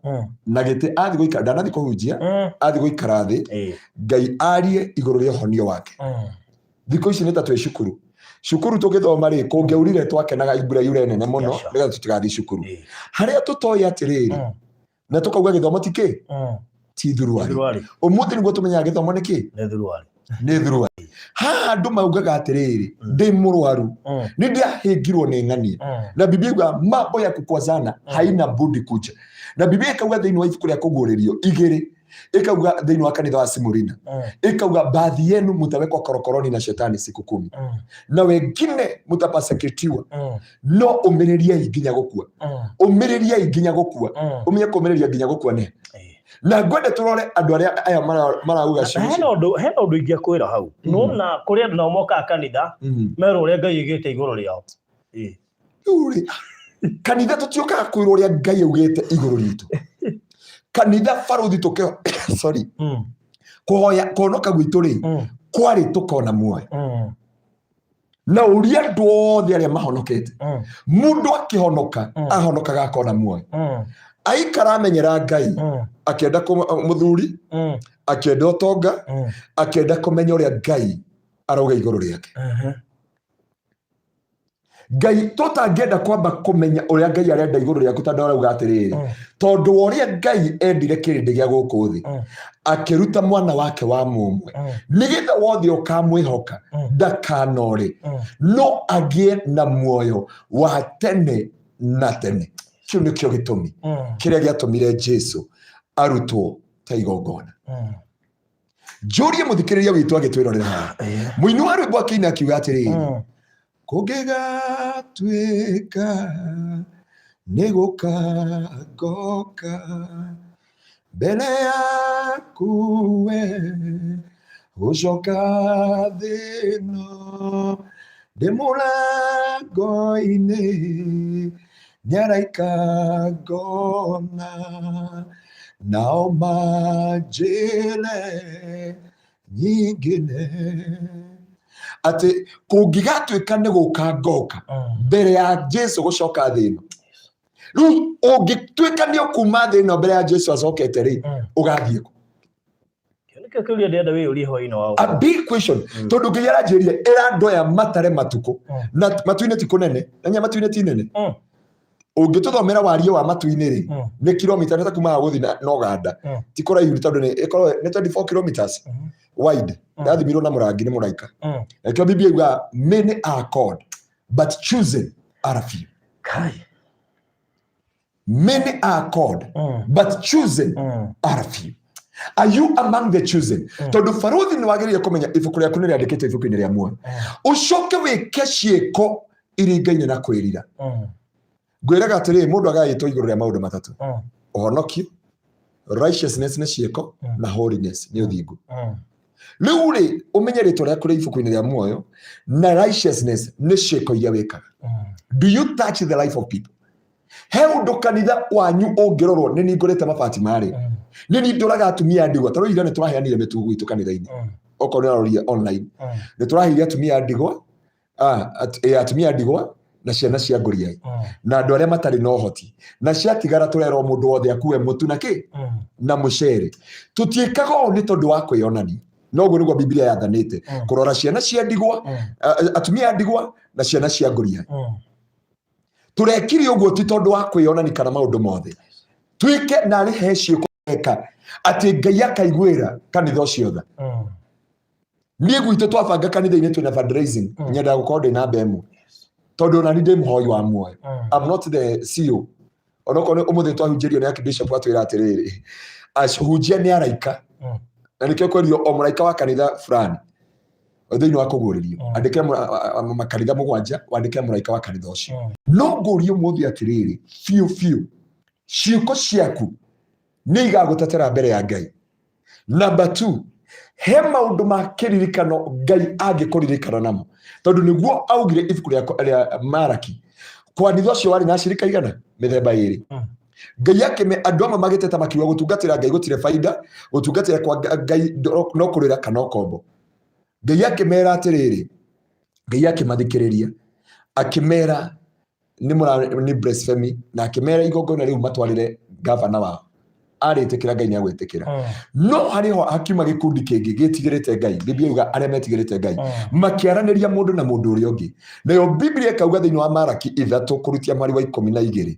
na gĩtĩ athiĩ gũikara, ndanathiĩ kũhunjia, athiĩ gũikara thĩ Ngai arie igũrũ rĩa ũhonio wake. Thikũ ici nĩ ta twĩ cukuru. Cukuru tũgĩthoma rĩ, kũngĩaurire twakenaga mbura yure nene mũno nĩgetha tũtigathiĩ cukuru, harĩa tũtoĩ atĩrĩrĩ, na tũkauga gĩthomo ti kĩ, ti thuruarĩ. Thuruarĩ. Ũmũthĩ nĩguo tũmenyaga gĩthomo nĩ kĩ. Nĩ thuruarĩ. Nĩ thuruarĩ. Haha andũ maugaga atĩrĩrĩ, ndĩ mũrwaru, nĩ ndĩahĩngirwo nĩ ng'ania, na Biblia yuga mambo ya kukwazana haina budi kuja. Na Biblia ĩkauga thĩinĩ wa ibuku rĩa Kũguũrĩrio 2, ĩkauga thĩinĩ wa kanitha wa Simurina, ĩkauga baadhi yenu mutawekwa korokoroni na shetani siku 10, na wengine mutapaseketiwa, no ũmĩrĩriei nginya gũkua, ũmĩrĩriei nginya gũkua. Ũmenye kũmĩrĩria nginya gũkua nĩ na ngwende tũrore andũ arĩa aya marauga ciugo Hena ũndũ, hena ũndũ ingĩkwĩra hau. Nona kũrĩ andũ nao mokaga kanitha merwo ũrĩa Ngai aigĩte igũrũ rĩao. Rĩu rĩ, kanitha tũtiũkaga kwĩrwo ũrĩa Ngai augĩte igũrũ ritũ. Kanitha barũthi tũkĩho, sorry, kũhoya kũhonoka gwitũ rĩ, kwarĩ tũkona muoyo. Na ũria andũ othe arĩa mahonokete, mũndũ akĩhonoka ahonokaga akona muoyo. Aikara amenyera Ngai, akĩenda mũthuri, akĩenda ũtonga, akĩenda kũmenya ũrĩa Ngai arauga igũrũ rĩake. Ngai tũtangĩenda kwamba kũmenya ũrĩa Ngai arenda igũrũ rĩaku, tondũ arauga atĩrĩrĩ, tondũ wa ũrĩa Ngai endire kĩrĩndĩ gĩa gũkũ thĩ, akĩruta mwana wake wa mũmwe, nĩgetha wothe ũkamwĩhoka ndakanore, no agĩe na muoyo wa tene na tene. Kĩu nĩkĩo gĩtũmi kĩrĩa gĩatũmire Jesu arutwo ta igongona. Njũrie mũthikĩrĩria witũ agĩtwĩrorera haha, mũini wa rwĩmbo akĩina akiuga atĩrĩrĩ, kũngĩgatuĩka nĩ gũka ngoka mbere yaku we gũcoka thĩ ĩno, ndĩ mũrango-inĩ nĩ araika ngona, nao manjĩre nyingine atĩ kũngĩgatuĩka nĩ gũka ngoka mbere ya Jesu gũcoka thĩ ĩno. Rĩu ũngĩtuĩka nĩ ũkuma thĩ ĩno mbere ya Jesu acokete rĩ, ũgathiĩ kũ? Kĩu nĩkĩo kĩũria ndĩrenda wĩyũrie hwaĩ-inĩ wa A big question, tondũ Ngai aranjĩrire ĩra andũ aya matare matukũ, na matu-inĩ ti kũnene, na nya matu-inĩ ti nene. Ũngĩtũthomera wariĩ wa matu-inĩ rĩ, nĩ kilomita nĩ ta kuma haha gũthiĩ na Ũganda, ti kũraihu, tondũ nĩ ĩkorwo nĩ 24 kilometers wide. Yathimirwo na mũrangi nĩ mũraika. Nakĩo Biblia yugaga many are called but chosen are few. Kai. Many are called but chosen are few. Are you among the chosen? Tondũ barũthi nĩ wagĩrĩire kũmenya ibuku rĩaku nĩ rĩandĩkĩtwo ibuku-inĩ rĩa muoyo, ũcoke wĩke ciĩko iringaine na kwĩrira. Ngwĩraga atĩrĩrĩ, mũndũ agayĩtwo igũrũ rĩa maũndũ matatũ: ũhonokio, righteousness nĩ ciĩko, na holiness nĩ ũthingu. Rĩu rĩ, ũmenye rĩtwa rĩaku rĩ ibuku-inĩ rĩa muoyo, na righteousness nĩ ciĩko iria wĩkaga. Do you touch the life of people? He ũndũ kanitha wanyu ũngĩrorwo nĩ ningũrĩte mabati marĩ, nĩ nindũraga atumia a ndigwa. Tarĩu ira nĩ tũraheanire mĩtu gwitũ kanitha-inĩ, okorwo nĩ ũraroria online, nĩ tũraheire atumia a ndigwa, atumia a ndigwa. Na ciana cia ngũriai na andũ arĩa matarĩ na ũhoti, na ciatigara tũrerwo mũndũ wothe akue mũtu na kĩ na mũcere. Tũtiĩkaga ũũ nĩ tondũ wa kwĩyonania, no ũguo nĩguo Bibilia yathanĩte, kũrora ciana cia ndigwa, atumia a ndigwa na ciana cia ngũriai. Tũrekire ũguo ti tondũ wa kwĩyonania kana maũndũ mothe twĩke narĩ he ciĩko eka atĩ Ngai akaiguĩra kanitha ũcio tha. Niĩ gwitũ twabanga kanitha-inĩ twĩna fundraising, nyendaga gũkorwo ndĩ namba ĩmwe tondũ ona ni ndĩ mũhoi wa muoyo. I'm not the CEO. Onokorwo nĩ ũmũthĩ twahunjĩrio nĩ Archbishop atwĩra atĩrĩrĩ, ahunjia nĩ araika, na nĩkĩo kwĩrio o mũraika wa kanitha fulani thĩinĩ wa kũguũrĩrio andĩke makanitha 7, wandĩke mũraika wa kanitha ũcio. No ngũrie ũmũthĩ atĩrĩrĩ, biũ biũ, ciĩko ciaku nĩ igagũtetera mbere ya Ngai? Number two, he maũndũ ma kĩririkano Ngai angĩkũririkana namo, tondũ nĩguo augire ibuku rĩa Maraki, kwanitha ũcio warĩ na acirika igana mĩthemba ĩrĩ. Ngai akĩme andũ amwe magĩteta makiuga gũtungatĩra Ngai gũtirĩ baida, gũtungatĩra kwa Ngai no kũrĩra kana ũkombo. Ngai akĩmera atĩrĩrĩ, Ngai akĩmathikĩrĩria akĩmera nĩ mũra nĩ blasphemy, na akĩmera igongona rĩu matwarĩre gavana wao, arĩtĩkĩra Ngai nĩ agwĩtĩkĩra. No harĩ ho hakiuma gĩkundi kĩngĩ gĩtigĩrĩte Ngai. Biblia yuga arĩa metigĩrĩte Ngai makĩaranĩria mũndũ na mũndũ ũrĩa ũngĩ. Nayo Biblia ĩkauga thĩinĩ wa Maraki 3 kũrutia mweri wa 12,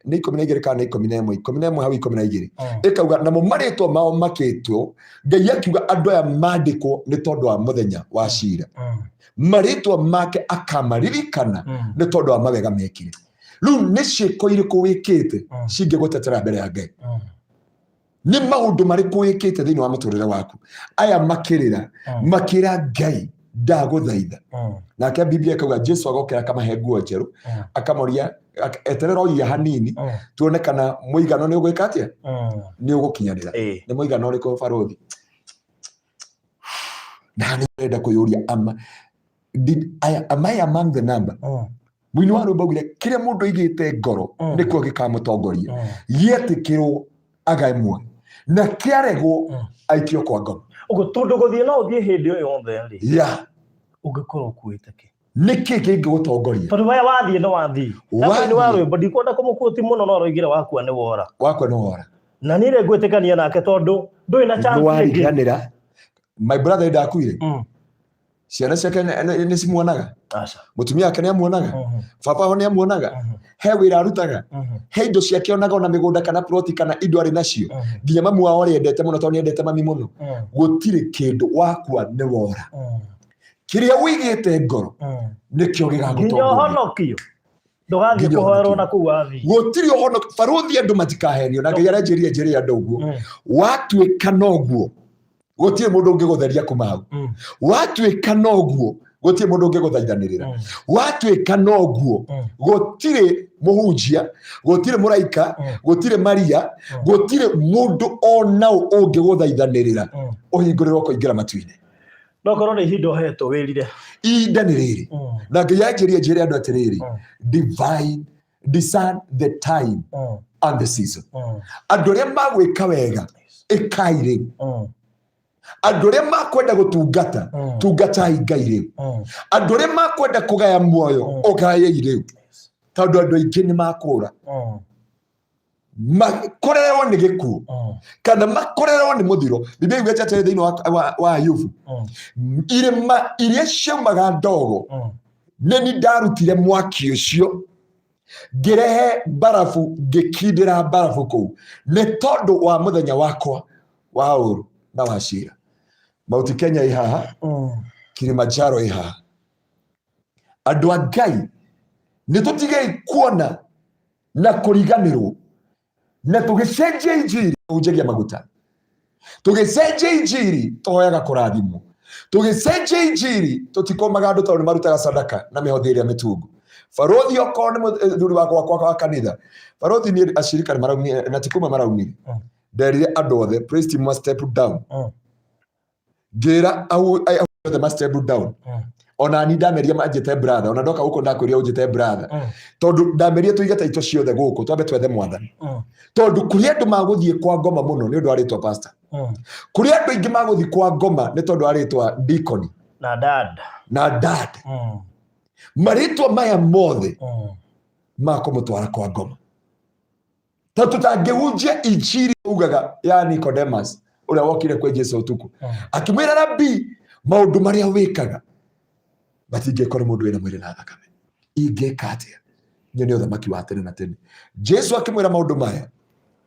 nĩ 12 kana nĩ 11, 11 hau 12, ĩkauga namo marĩtwa mao makĩtwo. Ngai akiuga andũ aya mandĩkwo nĩ tondũ wa mũthenya wa cira, marĩtwa make akamaririkana nĩ tondũ wa mawega mekire. Rĩu nĩ ciĩko irĩkũ wĩkĩte cingĩgũtetera mbere ya Ngai? Nĩ maũndũ marĩkũ wĩkĩte thĩinĩ wa mũtũrĩre waku? Aya makĩrĩra, makĩra Ngai, ndagũthaitha. Nake Biblia ĩkauga Jesu agokera akamahe nguo njerũ, akamoria eterera oia hanini tuone kana mũigano nĩ ũgwĩka atĩa, nĩ ũgũkinyanĩra. Nĩ mũigano ũrĩkũ, barũthi? Na nĩ ndĩrenda kwĩyũria, am I among the number? Mũini wa rwĩmbo augire kĩrĩa mũndũ aigĩte ngoro nĩkuo gĩkamũtongoria. Gĩetĩkĩrwo agae muoyo, na kĩaregwo aikio kwa ngoma. Ũguo tondũ gũthiĩ no ũthiĩ hĩndĩ o yothe rĩ, ũngĩkorwo ũkuĩte kĩ? Nĩkĩ kĩngĩgũtongoria? Tondũ we wathiĩ nĩ wathiĩ. Na Wathiĩ. mũini wa rwĩmbo ndikwenda kũmũkuoti mũno, no aroigire wakua nĩ wora. Wakua nĩ wora. Na niĩ nĩ ngwĩtĩkania nake tondũ ndũrĩ na chance ĩngĩ. Nĩwariganĩra my brother ndakuire, ciana ciake nĩ cimuonaga? Aca. Mũtumia wake nĩ amuonaga? Baba ho nĩ amuonaga? He wĩra arutaga? He indo ciake onaga, ona mĩgũnda kana ploti kana indo arĩ nacio? Nginya mamu wao arĩa endete mũno, tondũ nĩ endete mami mũno. Gũtirĩ kĩndũ, wakua nĩ wora. Kĩrĩa ũigĩte ngoro nĩkĩo Nginya gĩgagũtongoria. Ũhonokio ndũgathiĩ Nginya kũhoerwo ũhonokio. na kũu wathiĩ. Gũtirĩ ũhonokio, barũthi. Andũ matikahenio na Ngai arenjĩria njĩre andũ ũguo. Watuĩka noguo, gũtirĩ mũndũ ũngĩgũtheria kuma hau. Watuĩka noguo, gũtirĩ mũndũ ũngĩgũthaithanĩrĩra. Watuĩka noguo, gũtirĩ mũhunjia, gũtirĩ mũraika, gũtirĩ Maria, gũtirĩ mũndũ onaũ ũngĩgũthaithanĩrĩra ũhingũrĩrwo kũingĩra matu-inĩ. No korwo nĩ ihinda ũhetwo wĩrire. Ihinda nĩ rĩrĩ, na Ngai anjĩrie njĩre andũ atĩrĩrĩ, divine discern the time and the season. Andũ arĩa magwĩka wega, ĩkai rĩu. Andũ arĩa makwenda gũtungata, tungatai Ngai rĩu. Andũ arĩa makwenda kũgaya muoyo, ũgayei rĩu, tondũ andũ aingĩ nĩ makũra, makorererwo nĩ gĩkuũ kana makorererwo nĩ mũthiro. Biblia yugĩte atĩrĩ thĩinĩ wa Ayubu, irĩma iria ciaumaga ndogo, nĩ ni ndarutire mwaki ũcio, ngĩrehe mbarabu, ngĩkindĩra mbarabu kũu nĩ tondũ wa mũthenya wakwa wa ũru na wa cira. Mount Kenya ĩ haha, Kilimanjaro ĩ haha. Andũ a Ngai, nĩ tũtigei kuona na kũriganĩrwo na tũgĩcenjia injiri. Tũhunjagia maguta, tũgĩcenjia injiri tũhoyaga kũrathimwo, tũgĩcenjia injiri tũtikomaga andũ tondũ nĩ marutaga sadaka na mĩhothi ĩrĩa mĩtungu. Barũthi, okorwo nĩ mũthuri wakwa wakwa wa kanitha, barũthi, niĩ acirika nĩ maraumire na ti kuma maraumire. Nderire andũ othe, praise team must step down. Ngĩra au othe ma step down. Ona ni ndameria manjĩte brother, ona ndoka gũkũ ndakwĩria ũnjĩte brother, tondũ ndameria tũige taito ciothe gũkũ, twambe twethe Mwathani, tondũ kũrĩ andũ magũthiĩ kwa ngoma mũno nĩ ũndũ wa rĩtwa pastor. Kũrĩ andũ aingĩ magũthiĩ kwa ngoma nĩ tondũ wa rĩtwa deacon na dad na dad. Marĩtwa maya mothe ma kũmũtwara kwa ngoma. Ta tũtangĩhunjia injiri ugaga ya Nicodemus ũrĩa wokire kwĩ Jesu ũtukũ akĩmwĩra, Rabi, maũndũ marĩa wĩkaga matingĩkwo nĩ mũndũ wĩna mwĩrĩ na thakame, ingĩka atĩa nyone ũthamaki wa tene na tene? Jesu akĩmwĩra, maũndũ maya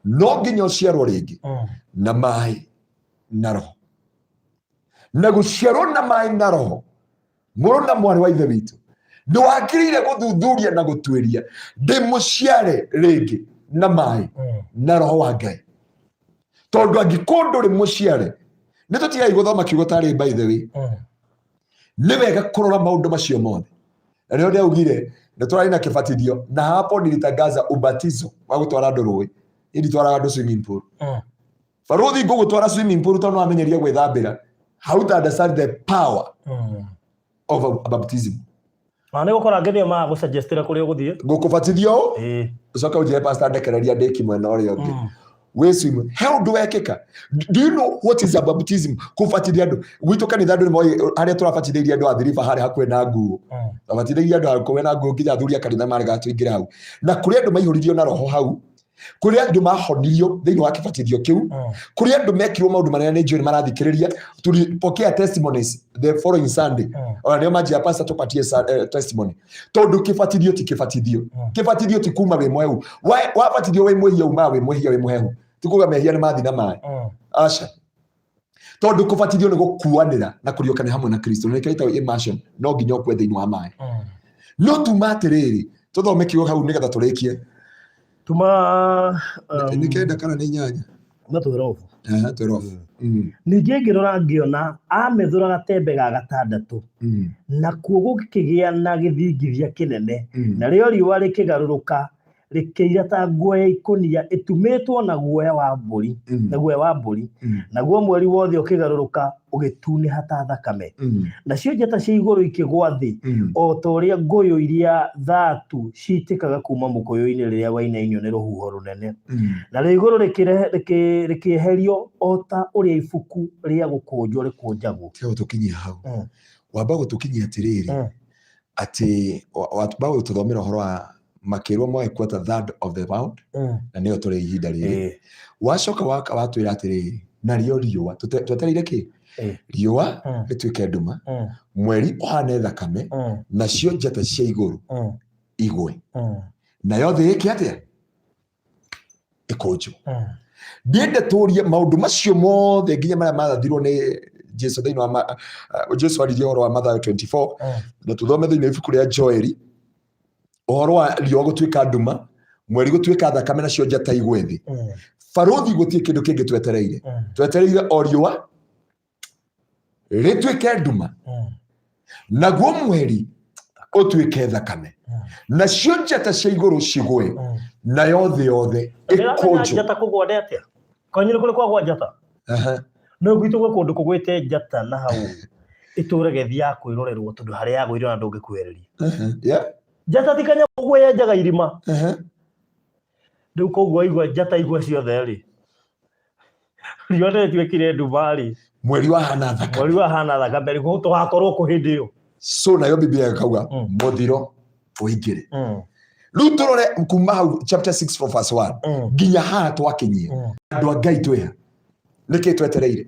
no nginya ũciarwo rĩngĩ na maĩ na roho. Na gũciarwo na maĩ na roho, mũrũ na mwarĩ wa ithe witũ, nĩ wagĩrĩire gũthuthuria na gũtuĩria, ndĩ mũciare rĩngĩ na maĩ na roho wa Ngai? Tondũ angĩkorwo ndũrĩ mũciare, nĩ tũtigai gũthoma kiugo tarĩ, by the way, nĩ wega kũrora maũndũ macio mothe. Na nĩo ndĩaugire nĩ tũrarĩ na kĩbatithio, na hapo nilitangaza ubatizo wa gũtwara andũ rũĩ. Niĩ nditwaraga andũ swimming pool. Baruthi, ngũgũtwara swimming pool tondũ wamenyeria gwĩthambĩra, how to understand the power of a baptism. Na nĩ gũkora angĩ nĩo magũsuggestĩra kũrĩa ũgũthiĩ. Ngũkũbatithio ũ ũcoke ũnjĩre, "Pastor, ndekereria ndĩki mwena ũrĩa ũngĩ." Wĩ swim, he ũndũ wekĩka. Do you know what is a baptism? Kũbatithia andũ gwitũ kanitha, andũ nĩmoĩ harĩa tũrabatithĩirie andũ athiriba, harĩa hakuhĩ na nguo. Twabatithĩirie andũ hakuhĩ na nguo, nginya athuri a kanitha marega tũingĩre hau, na kũrĩ andũ maihũririo na roho hau, kũrĩ andũ mahonirio thĩinĩ wa kĩbatithio kĩu, kũrĩ andũ mekirwo maũndũ manene. Nĩ njũĩ nĩ marathikĩrĩria. Tulipokea testimonies the following Sunday. Ona nĩo manjia, "Pastor, tupatie testimony," tondũ kĩbatithio ti kĩbatithio. Kĩbatithio ti kuma wĩ mwehu. Wabatithio wĩ mwĩhia, umaga wĩ mwĩhia, wĩ mũhehu. Ti kuga mehia nĩ mathi na maĩ. Aca, tondũ kũbatithio nĩ gũkuanĩra na kũriũkania hamwe na Kristo, na nĩkĩo ĩtagwo immersion. No nginya ũkue thĩinĩ wa maĩ. No tuma atĩrĩrĩ, tũthome kiugo hau nĩgetha tũrĩkie. Tuma Nĩ 9 kana nĩ 8? No 12. Aha, 12. Ningĩ ngĩrora, ngĩona amethũra gatembe ga gatandatũ, nakuo gũkĩgĩa na gĩthingithia kĩnene, narĩo riũa rĩkĩgarũrũka rĩkĩira ta nguo ya ikũnia ĩtumĩtwo na guoya wa mbũri, na guoya wa mbũri, naguo mweri wothe ũkĩgarũrũka ũgĩtunĩha ta thakame, nacio njata cia igũrũ ikĩgwa thĩ, o ta ũrĩa ngũyũ iria thatu citĩkaga kuma mũkũyũ-inĩ rĩrĩa wainainio nĩ rũhuho rũnene. Narĩo igũrũ rĩkĩeherio o ta ũrĩa ibuku rĩa gũkũnjwo rĩkũnjagwo. Tiga gũtũkinyia hau. Wamba gũtũkinyia atĩrĩrĩ, atĩ wamba gũtũthomera ũhoro wa makĩrwo moe quarter third of the world, na nĩyo tũrĩ ihinda rĩrĩ. Wacoka waka watwĩra atĩrĩrĩ, narĩo riũa twetereire kĩ? Riũa rĩtuĩke nduma, mweri ũhane thakame, nacio njata cia igũrũ igwe, nayo thĩ ĩke atĩa? Ĩkũnjwo. Ndiende tũrie maũndũ macio mothe, nginya marĩa marathirwo nĩ Jesu thĩinĩ wa Jesu aririe ũhoro wa Mathayo 24, na tũthome thĩinĩ wa ibuku rĩa Joeli ũhoro wa riũa gũtuĩka nduma, mweri gũtuĩka thakame, nacio njata igwe thĩ. Barũthi, gũtirĩ kĩndũ kĩngĩ twetereire. Twetereire o riũa rĩtuĩke nduma, naguo mweri ũtuĩke thakame, nacio njata cia igũrũ cigwe, nayo thĩ yothe Ndĩramenya. ĩkũnjwo. Njata kũgwa nĩ atĩa? Kwanyu nĩ kũrĩ kwagwa njata? No gwitũ gwĩ kũndũ kũgwĩte njata, na hau ĩtũraga ĩthiaga kwĩrorerwo, tondũ harĩa yagũire ona ndũngĩkuhĩrĩria. Njata ti kanyamũ, ũguo yenjaga irima. Rĩu koguo waigua njata igwe ciothe rĩ, riũa nĩ rĩtuĩkire nduma rĩ, mweri wahana thakame, mweri wahana thakame rĩ, tũgakorwo kũ hĩndĩ ĩyo? So nayo Biblia ĩkauga mũthiro ũingĩre. Rĩu tũrore kuma hau chapter 6 from verse 1 nginya haha twakinyia. Andũ a Ngai, twĩha nĩkĩ twetereire?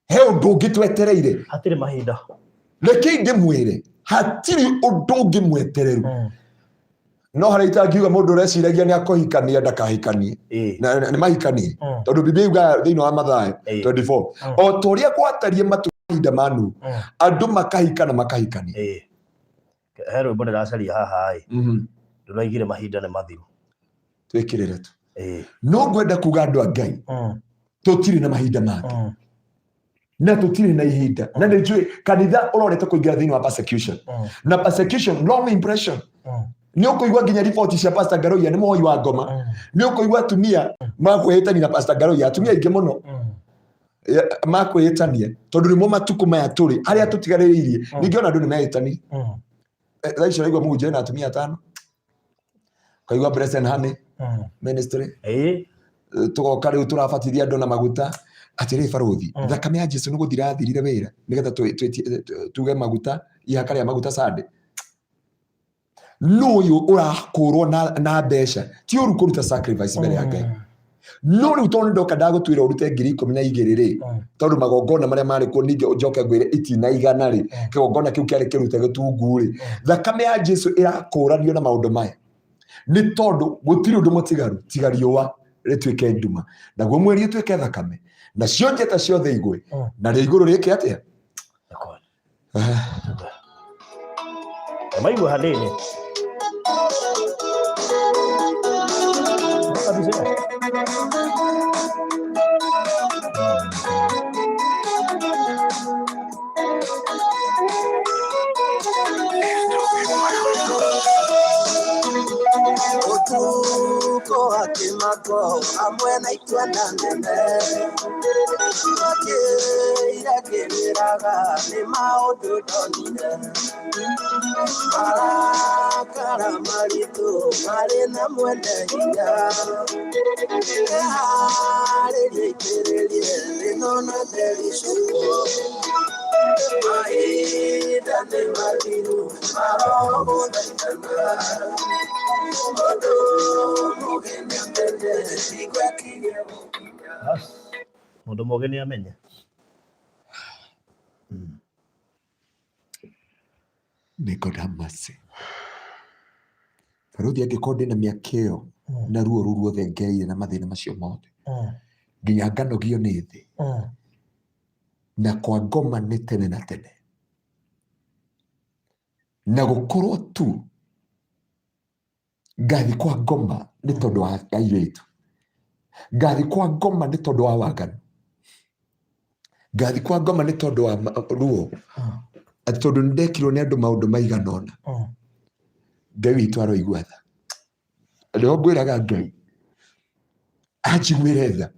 He ũndũ ũngĩ twetereire? Hatirĩ mahinda. Rekei ndĩmwĩre, hatirĩ ũndũ ũngĩ mwetereru. No harĩa itangiuga, mũndũ ũreciragia nĩ akũhikania ndakahikanie. Nĩ mahikanie, tondũ Biblia yugaga thĩinĩ wa Mathayo 24, o ta ũrĩa gwatariĩ matu mahinda ma Nuhu, andũ makahika na makahikania. He rwĩmbo ndĩracaria haha ĩ, ndũraigire mahinda nĩ mathiru. Twĩkĩrĩre tu. No ngwenda kuga, andũ a Ngai, tũtirĩ na mahinda mangĩ, na tũtirĩ na ihinda, na nĩ njũĩ kanitha ũrorete kũingĩra thĩinĩ wa persecution, na persecution, wrong impression. Nĩ ũkũigua nginya riboti cia Pastor Ngaroia nĩ mũhoi wa ngoma. Nĩ ũkũigua atumia makwĩhĩtania na Pastor Ngaroia, atumia aingĩ mũno makwĩhĩtania, tondũ nĩmo matukũ maya tũrĩ arĩa tũtigarĩrĩirie. Ningĩ ona andũ nĩ mehĩtania. Thaa ici ũraigua mũhunjia na atumia atano, ũkaigua Blessed and Honey Ministry. Tũgoka rĩu tũrabatithia andũ na maguta. Atĩrĩ barũthi, thakame ya Jesu nĩ gũthira athirire wĩra nĩgetha tuge maguta Ihaka rĩa maguta Sunday. No ũyũ ũrakũrwo na mbeca, ti ũru kũruta sacrifice mbere ya Ngai. No rĩu tondũ ndoka ndagũtuĩra ũrute 12,000 rĩ, tondũ magongona marĩa marĩ kuo, ningĩ njoke ngwĩre itinaigana rĩ, kĩgongona kĩu kĩarĩ kĩrute gĩtungu rĩ, thakame ya Jesu ĩrakũranio na maũndũ maya, nĩ tondũ gũtirĩ ũndũ mũtigaru tiga riũa rĩtuĩke nduma, naguo mweri ũtuĩke thakame, nacio njata ciothe igwe, narĩo igũrũ rĩke atĩa? Maigua hanini. Kabisa. Ũtukũ wa kĩmako hamwe na itwenda nene, Makĩira kĩrĩraga nĩ maũndũ ndonire, Marakara maritũ marĩ na mwene hinya, Eharĩrie itĩrĩrie thĩno na ndericũkwo, Mahinda nĩ mathiru marogũthaithana, Mũndũ mũgĩ nĩamenye hingo ĩkinye gũkinya. Bas, mũndũ mũgĩ nĩ amenye. May God have mercy. Barũthi, angĩkorwo ndĩna mĩaka ĩyo na ruo rũu ruothe ngereire na mathĩna macio mothe, nginya nganogio nĩ thĩ, na kwa ngoma nĩ tene na tene, na gũkorwo tu ngathi kwa ngoma nĩ tondũ wa airĩtu, ngathi kwa ngoma nĩ tondũ wa waganu, ngathi kwa ngoma nĩ tondũ wa ruo, atĩ tondũ nĩ ndekirwo nĩ andũ maũndũ maigana ũna. Ngai witũ aroigua tha. Nĩho ngwĩraga Ngai anjiguĩre tha.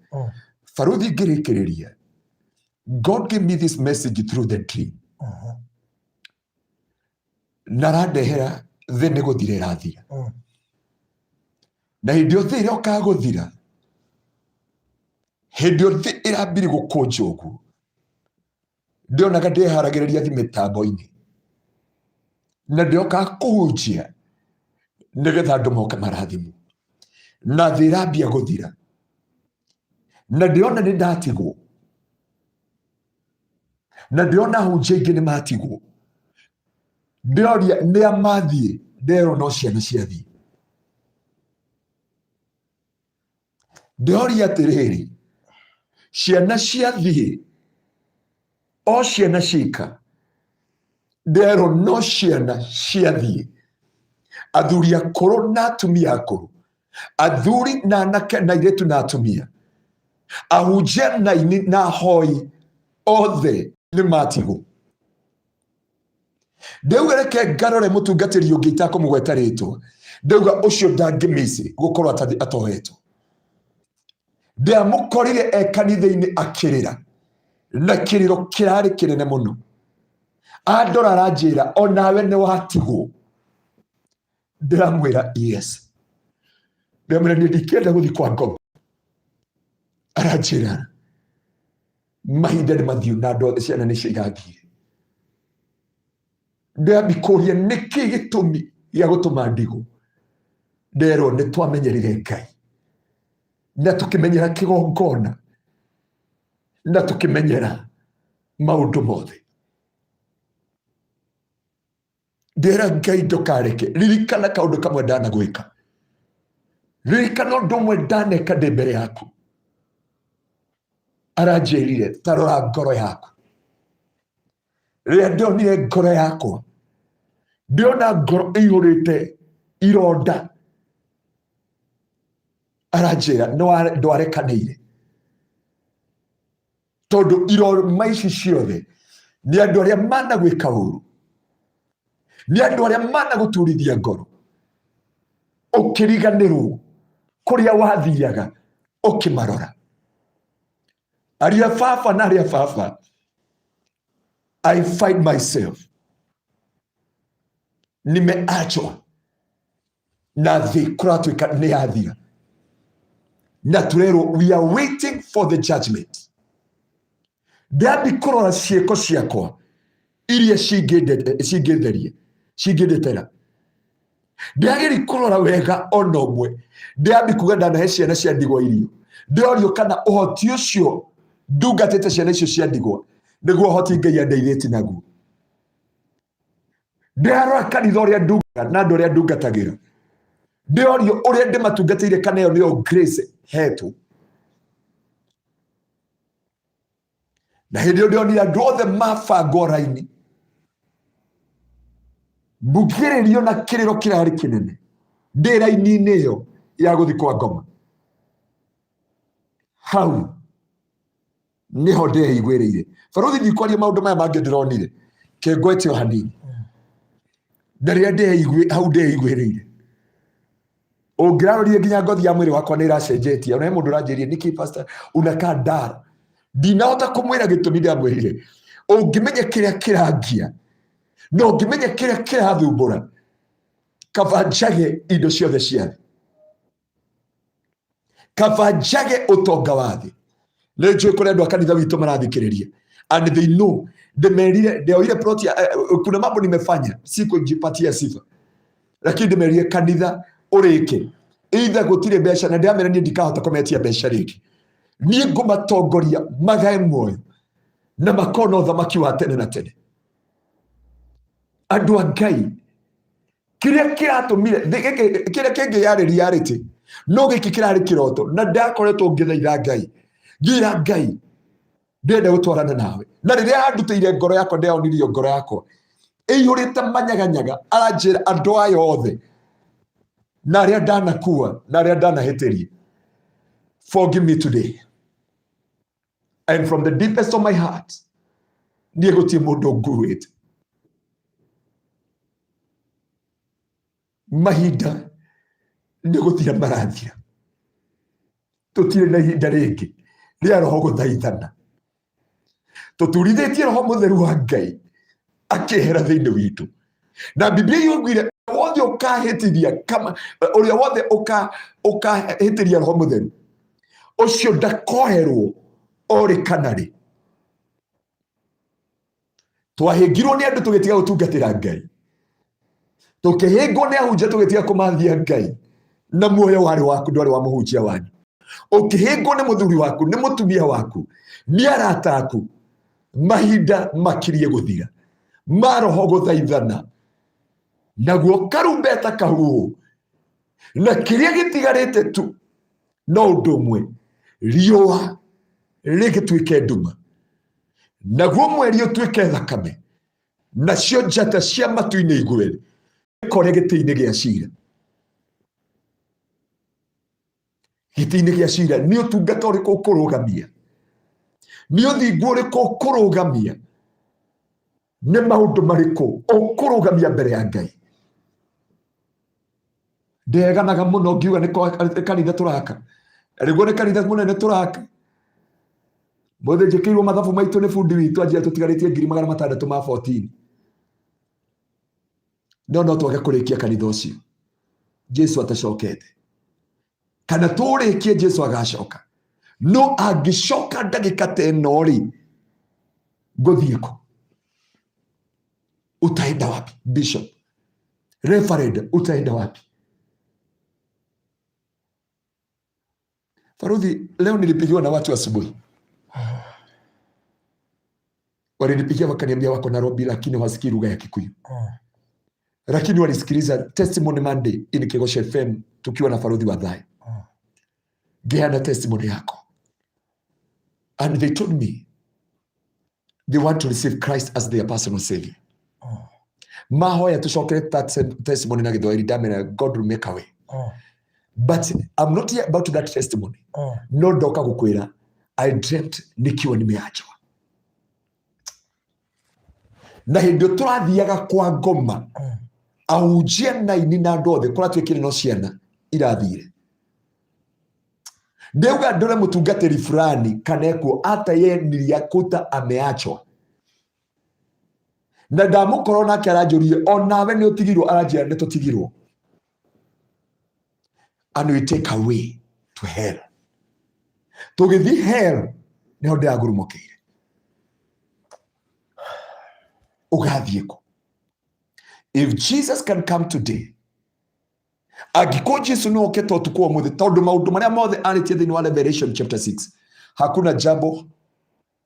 Barũthi, ngĩrĩkĩrĩria, God gave me this message through the dream, na arandehera thĩ nĩ gũthira ĩrathira, na hĩndĩ ĩyo thĩ ĩrokaga gũthira, hĩndĩ ĩyo thĩ ĩrambiri gũkũnja ũguo, ndĩonaga ndĩharagĩrĩria thi mĩtambo-inĩ na ndĩokaga kũhunjia nĩgetha andũ moke marathimwo, na thĩ ĩrambia gũthira, na ndĩrona nĩ ndatigwo, na ndĩrona ahunjia aingĩ nĩ matigwo. Ndĩroria nĩ a mathiĩ, nderwo no ciana ciathiĩ. Ndĩroria atĩrĩrĩ, ciana ciathiĩ, o ciana cika? Nderwo no ciana ciathiĩ, athuri akũrũ na atumia akũrũ, athuri na anake na airĩtu na atumia, ahunjia na aini na ahoi, othe nĩ matigwo. Ndauga reke ngarore mũtungatĩri ũngĩ itakũmũgweta rĩtwa, ndauga ũcio ndangĩmĩci gũkorwo atohetwo. Ndamũkorire e kanitha-inĩ akĩrĩra, na kĩrĩro kĩrarĩ kĩnene mũno. Andora aranjĩra, "Onawe nĩ watigwo?" Ndĩramwĩra, "Yes." Ndĩramwĩra, "Niĩ ndikĩenda gũthiĩ kwa ngoma." Aranjĩra, "Mahinda nĩ mathiu na andũ othe ciana nĩcio irathire." Ndĩrambikũria nĩkĩ gĩtũmi gĩa gũtũma ndigwo. Nderwo nĩ twamenyerire Ngai na tũkĩmenyera kĩgongona na tũkĩmenyera maũndũ mothe. Ndĩra Ngai, "Ndũkareke, ririkana kaũndũ kamwe ndanagwĩka, ririkana ũndũ ũmwe ndaneka ndĩ mbere yaku." Aranjĩrire, "Ta rora ngoro yaku." Rĩrĩa ndonire ngoro yakwa, ndĩrona ngoro ĩihũrĩte ironda. Aranjĩra, "Ndwarekanĩire tondũ iroma ici ciothe nĩ andũ arĩa managwĩka ũru, nĩ andũ arĩa managũturithia ngoro, ũkĩriganĩrwo kũrĩa wathiaga ũkĩmarora." Arĩa baba na arĩa baba, I find myself nimeachwa na thĩ kũratuĩka nĩ yathira, na tũrerwo we are waiting for the judgment. Ndambi kũrora ciĩko ciakwa. Iria cingĩtheria, cingĩndetera. Ndĩrageri kũrora wega ona ũmwe. Ndĩrambi kuga ndanahe ciana cia ndigwa irio. Ndĩrorio kana ũhoti ũcio ndungatĩte ciana icio cia ndigwa nĩguo ũhoti Ngai andeithĩtie naguo. Ndĩrarora kanitha ũrĩa ndunga na andũ arĩa ndungatagĩra. Ndĩrorio ũrĩa ndĩmatungatĩire kana ĩyo nĩyo grace hetwo. Na hĩndĩ ĩyo ndĩronire andũ othe mabangwo raini, mbugĩrĩrio na kĩrĩro kĩrarĩ kĩnene ndĩ raini-inĩ ĩyo ya gũthiĩ kwa ngoma. Hau nĩho ndeiguĩrĩire. Barũthi, ndikwaria maũndũ maya mangĩ ndĩronire, kĩngwete o hanini. Na rĩrĩa hau ndeiguĩrĩire, ũngĩrarorire nginya ngothi ya mwĩrĩ wakwa nĩ ĩracenjetie. Ona he mũndũ ũranjĩrire, nĩkĩ pastor unakaa ndara? Ndinahota kũmwĩra gĩtũmi. Ndamwĩrire, ũngĩmenya kĩrĩa kĩrangia na ũngĩmenya kĩrĩa kĩrathumbũra, kaba njage indo ciothe cia thĩ, kaba njage ũtonga wa thĩ. Nĩ njũĩ kũrĩ andũ a kanitha witũ marathikĩrĩria and they know. Ndĩmerire ndeoire plot ya kuna mambo nimefanya, si kujipatia sifa, lakini ndĩmerire kanitha ũrĩke either gũtirĩ mbeca, na ndĩramera niĩ ndikahota kũmetia mbeca rĩngĩ. Niĩ ngũmatongoria magae muoyo na makona ũthamaki wa tene na tene. Andũ a Ngai, kĩrĩa kĩratũmire kĩrĩa kĩngĩ yarĩ reality, no gĩkĩ kĩrarĩ kĩroto. Na ndakoretwo ngĩthaitha Ngai, ngĩra Ngai, ndĩrenda gũtwarana nawe. Na rĩrĩa andutĩire ngoro yakwa, ndĩraonirio ngoro yakwa ĩiyũrĩte manyaganyaga. Aranjĩra andũ aya othe na arĩa ndanakua na arĩa ndanahĩtĩria, forgive me today. And from the deepest of my heart, niĩ gũtirĩ mũndũ nguĩte. Mahinda nĩ gũthira marathira, tũtirĩ na ihinda rĩngĩ rĩa roho gũthaithana. Tũturithĩtie roho mũtheru wa Ngai akĩehera thĩinĩ witũ. Na Biblia yugire wothe ũkahĩtithia kama ũrĩa wothe ũkahĩtĩria roho mũtheru ũcio ndakoherwo orĩ kana rĩ. Twahĩngirwo nĩ andũ tũgĩtiga gũtungatĩra Ngai, tũkĩhĩngwo nĩ ahunjia tũgĩtiga kũmathia Ngai. Na muoyo warĩ waku, ndwarĩ wa mũhunjia wanyu. Ũkĩhĩngwo nĩ mũthuri waku, nĩ mũtumia waku, nĩ arata aku. Mahinda makirie gũthira maroho gũthaithana, naguo karumbeta kahuhwo, na kĩrĩa gĩtigarĩte tu no ũndũ ũmwe, riũa rĩgĩtuĩke nduma, naguo mweri ũtuĩke thakame, nacio njata cia matu-inĩ igwe kore gĩtĩ-inĩ gĩa cira. Gĩtĩ-inĩ gĩa cira nĩ ũtungata ũrĩkũ ũkũrũgamia? Nĩ ũthingu ũrĩkũ ũkũrũgamia? Nĩ maũndũ marĩkũ ũkũrũgamia mbere ya Ngai? Ndeganaga mũno ngiuga nĩ kanitha tũraka, rĩguo nĩ kanitha mũnene tũraka. Mũthĩ njĩkĩirwo mathabu maitũ nĩ bundi witũ, anjĩra tũtigarĩtie 614,000. No no twage kũrĩkia kanitha ũcio Jesu atacokete, kana tũrĩkie Jesu agacoka. No angĩcoka ndagĩka ta ĩno rĩ, ngũthiĩ kũ? Utaenda wapi bishop, reverend, utaenda wapi? Faruthi, leo nilipigiwa na watu asubuhi, walinipigia wakaniambia wako Nairobi lakini hawasikii lugha ya Kikuyu, lakini walisikiliza Testimony Monday in Kegosho FM tukiwa na Faruthi wa Thayo. Ngeana testimony yako, and they told me they want to receive Christ as their personal savior. Mahoya tucokere that same testimony na Gĩthwaĩri. Ndamera God will make a way. But I'm not here about that testimony. No ndoka gũkwĩra, I dreamt nikiwa nimeachwa. Na hĩndĩ ĩyo tũrathiaga kwa ngoma, ahunjia naini na andũ othe kũratuĩkire no ciana irathire. Ndeuga ndore mũtungatĩri fulani kana ekuo hata ye niliakuta ameachwa. Na ndamũkorwo nake aranjũrie, onawe nĩ ũtigirwo? Aranjĩra nĩ tũtigirwo, and we take away to hell. Tũgĩthiĩ hell nĩho ndĩragurumũkĩire. Ũgathiĩ kũ? If Jesus can come today, angĩkorwo Jesu no oke ta ũtukũ wa ũmũthĩ, tondũ maũndũ marĩa mothe arĩtie thĩinĩ wa Revelation chapter 6, hakuna jambo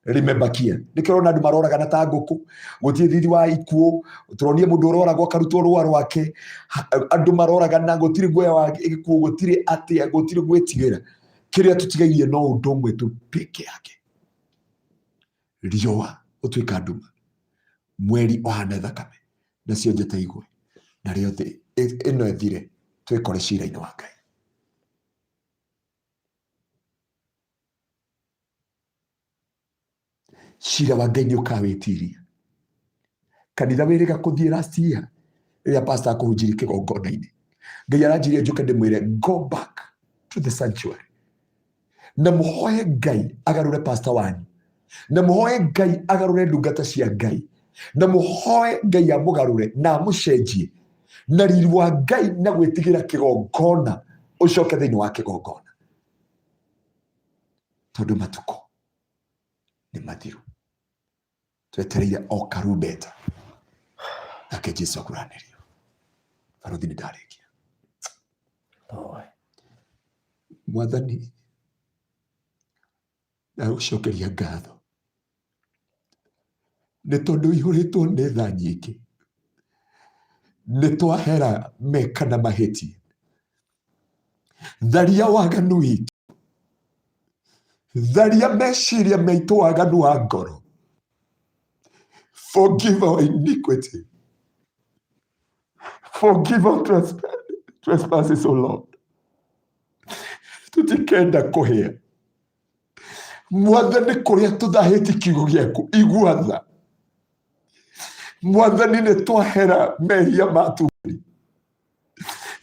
limebakia. Nĩkĩo ũrona andũ maroragana ta ngũkũ, gũtirĩ thithi wa ikuũ. Tũronie mũndũ ũroragwo akarutwo rũa rwake, andũ maroragana, gũtirĩ guoya wa gĩkuũ, gũtirĩ atĩa, gũtirĩ gwĩtigĩra. Kĩrĩa tũtigairie no ũndũ ũmwe tu peke yake, riũa gũtuĩka nduma, mweri ũhane thakame, nacio njata igwe, narĩo thĩ ĩno ĩthire, twĩkore cira-inĩ wa Ngai. Cira wa Ngai nĩ ũkawĩtiria. Kanitha wĩrĩga kũthiĩ last year rĩrĩa pastor akũhunjirie kĩgongona-inĩ, Ngai aranjirie njũke ndĩmwĩre, go back to the sanctuary na mũhoe Ngai agarũre pastor wanyu, na mũhoe Ngai agarũre ndungata cia Ngai, na mũhoe Ngai amũgarũre na amũcenjie na riri wa Ngai na gwĩtigĩra kĩgongona, ũcoke thĩinĩ wa kĩgongona, tondũ matukũ nĩ mathiru. Twetereire o karumbeta, nake Jesu akuranĩrio. Barũthi, nĩ ndarĩkia. Mwathani, ndagũcokeria ngatho nĩ tondũ ũihũrĩtwo nĩ tha nyingĩ. Nĩ twahera meka na mahĩtia, tharia waganu witũ, tharia meciria maitũ, waganu wa ngoro. Forgive our iniquity, forgive our trespasses, O Lord. Tũtikenda kũhĩa, Mwathani, kũrĩa tũthahĩtie kiugo gĩaku. Igua tha, Mwathani. Nĩ twahera mehia ma turi,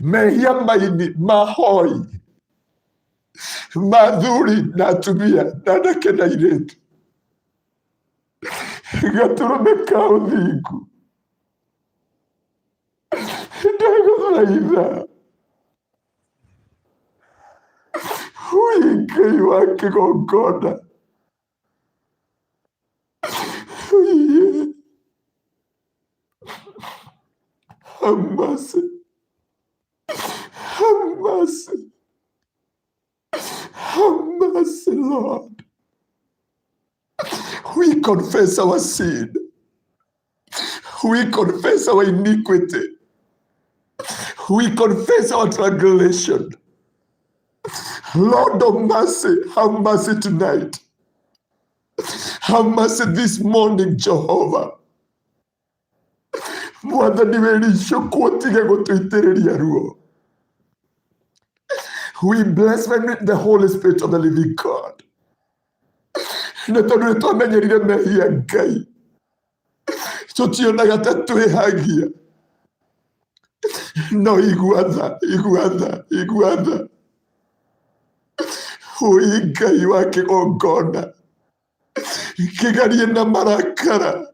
mehia maini, mahoi, mathuri na atumia na anake na airĩtu. Gatũrũme ka ũthingu, ndagũthaitha. Wĩ Ngai wa kĩgongona. Have mercy. Have mercy. Have mercy, Lord. We confess our sin. We confess our iniquity. We confess our transgression. Lord of mercy, have mercy tonight. Have mercy this morning, Jehovah. Mwathani, wĩricũkwo tige gũtũitĩrĩria ruo. We bless the Holy Spirit of the living God. Nĩ tondũ nĩ twamenyerire mehia, Ngai, tũtionaga ta twĩhagia. No igua tha, igua tha, igua tha. Ũi Ngai wa kĩgongona, kĩgarie na marakara,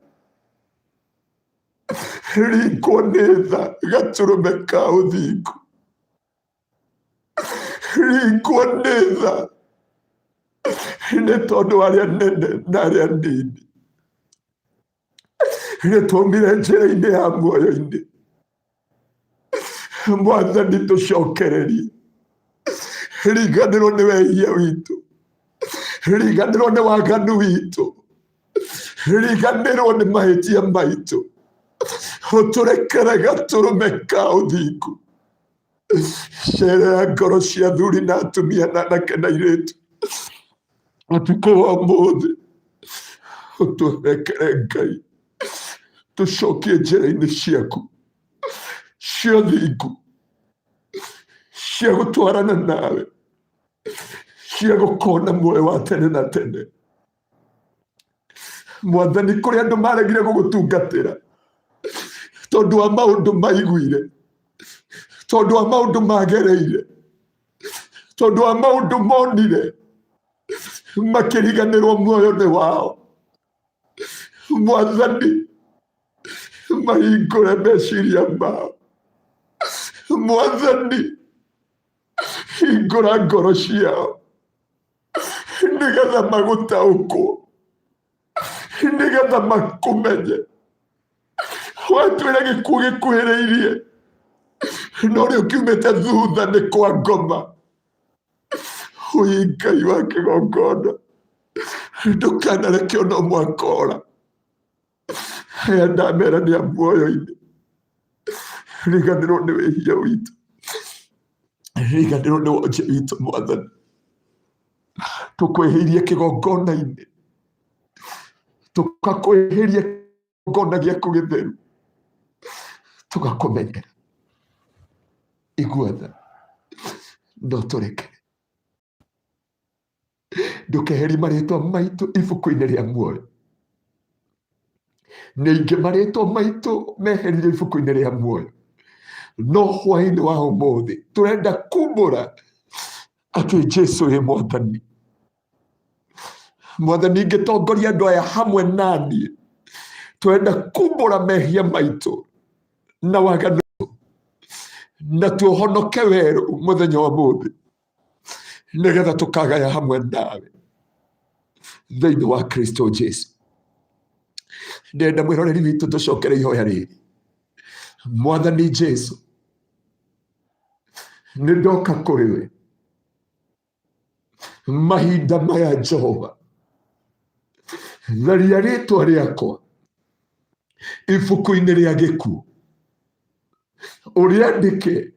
ringwo nĩ tha. Gatũrũme ka ũthingu, ringwo nĩ tha, nĩ tondũ arĩa nene na arĩa nini nĩ twaumire njĩra-inĩ ya muoyo-inĩ. Mwathani, tũcokererie. Riganĩrwo nĩ wehia witũ, riganĩrwo nĩ waganu witũ, riganĩrwo nĩ mahĩtia maitũ, ũtũrekere. Gatũrũme ka ũthingu, cerera ngoro cia athuri na atumia na anake na airĩtu ũtukũ wa ũmũthĩ. Ũtũrekere, Ngai, tũcokie njĩra-inĩ ciaku cia ũthingu, cia gũtwarana nawe, cia gũkona muoyo wa tene na tene. Mwathani, kũrĩ andũ maregire gũgũtungatĩra tondũ wa maũndũ maiguire, tondũ wa maũndũ magereire, tondũ wa maũndũ monire, makĩriganĩrwo muoyo nĩ wao. Mwathani, mahingũre meciria mao. Mwathani, hingũra ngoro ciao nĩgetha magũtaũkwo, nĩgetha makũmenye. Watwĩra gĩkuũ gĩkuhĩrĩirie, no rĩu kiumĩte thutha nĩ kwa ngoma. Ũi Ngai wa kĩgongona, ndũkanareke ona ũmwe akora. Aya ndamera nĩ a muoyo-inĩ, riganĩrwo nĩ wĩhia witũ, riganĩrwo nĩ wonje witũ. Mwathani, tũkwĩhĩirie kĩgongona-inĩ, tũkakwĩhĩria kĩgongona gĩaku gĩtheru, tũgakũmenyera. Igua tha, no tũrekere. Ndũkeherie marĩtwa maitũ ibuku-inĩ rĩa muoyo. Nĩ ingĩ marĩtwa maitũ meherire ibuku-inĩ rĩa muoyo, no hwaĩ-inĩ wa ũmũthĩ tũrenda kumbũra atĩ Jesu ĩ Mwathani. Mwathani, ngĩtongoria andũ aya hamwe naniĩ, tũrenda kumbũra mehia maitũ na waganu, na tuohonoke werũ mũthenya wa mũthĩ, nĩgetha tũkagaya hamwe nawe thĩinĩ wa Kristo Jesu. Ndenda mwĩroreri witũ tũcokere ihoya rĩrĩ. Mwathani Jesu, nĩ ndoka kũrĩ we mahinda maya. Jehova, tharia rĩtwa rĩakwa ibuku-inĩ rĩa gĩkuũ, ũrĩandĩke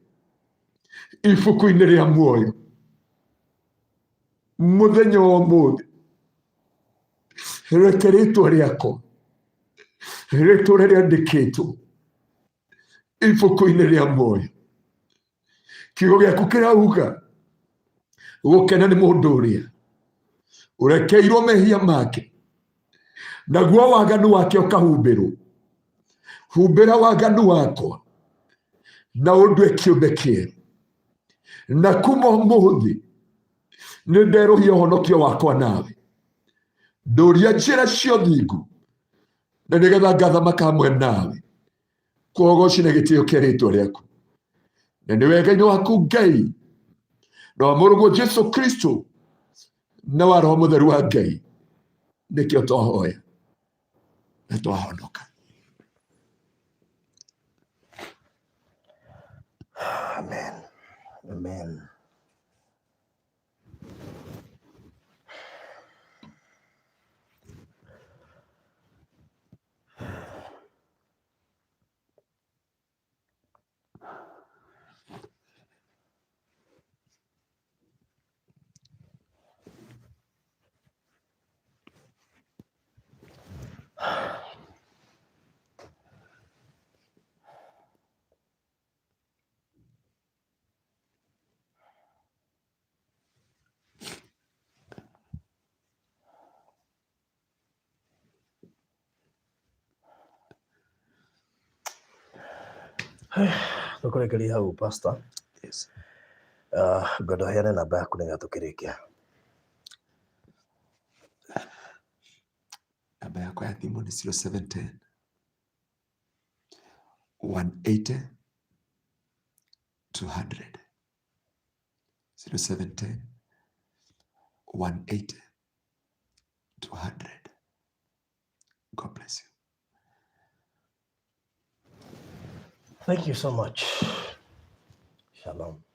ibuku-inĩ rĩa muoyo. Mũthenya wa ũmũthĩ, reke rĩtwa rĩakwa rĩtũre rĩandĩkĩtwo ibuku-inĩ rĩa muoyo. Kiugo gĩaku kĩrauga gũkena nĩ mũndũ ũrĩa ũrekeirwo mehia make, naguo waganu wake ũkahumbĩrwo. Humbĩra waganu wakwa na ũndue kĩũmbe kĩerũ, na kuma ũmũthĩ nĩ nderũhia ũhonokio wakwa nawe. Ndũria njĩra cia ũthingu, na nĩgetha ngathamaka hamwe nawe. Kwogoci na gĩtĩo kĩa rĩtwa rĩaku, na nĩ wega-inĩ waku Ngai, na wa Mũrũguo Jesu Kristo, na wa Roho Mũtheru wa Ngai, nĩkĩo twahoya na twahonoka. Amen. Amen. Tũkũrĩkĩria hau, Pastor. Yes. Ngwenda ũheane namba yaku nĩgetha tũkĩrĩkia. Namba yakwa ya thimũ nĩ 0710 180 200, 0710 180 200. God bless you. Thank you so much. Shalom.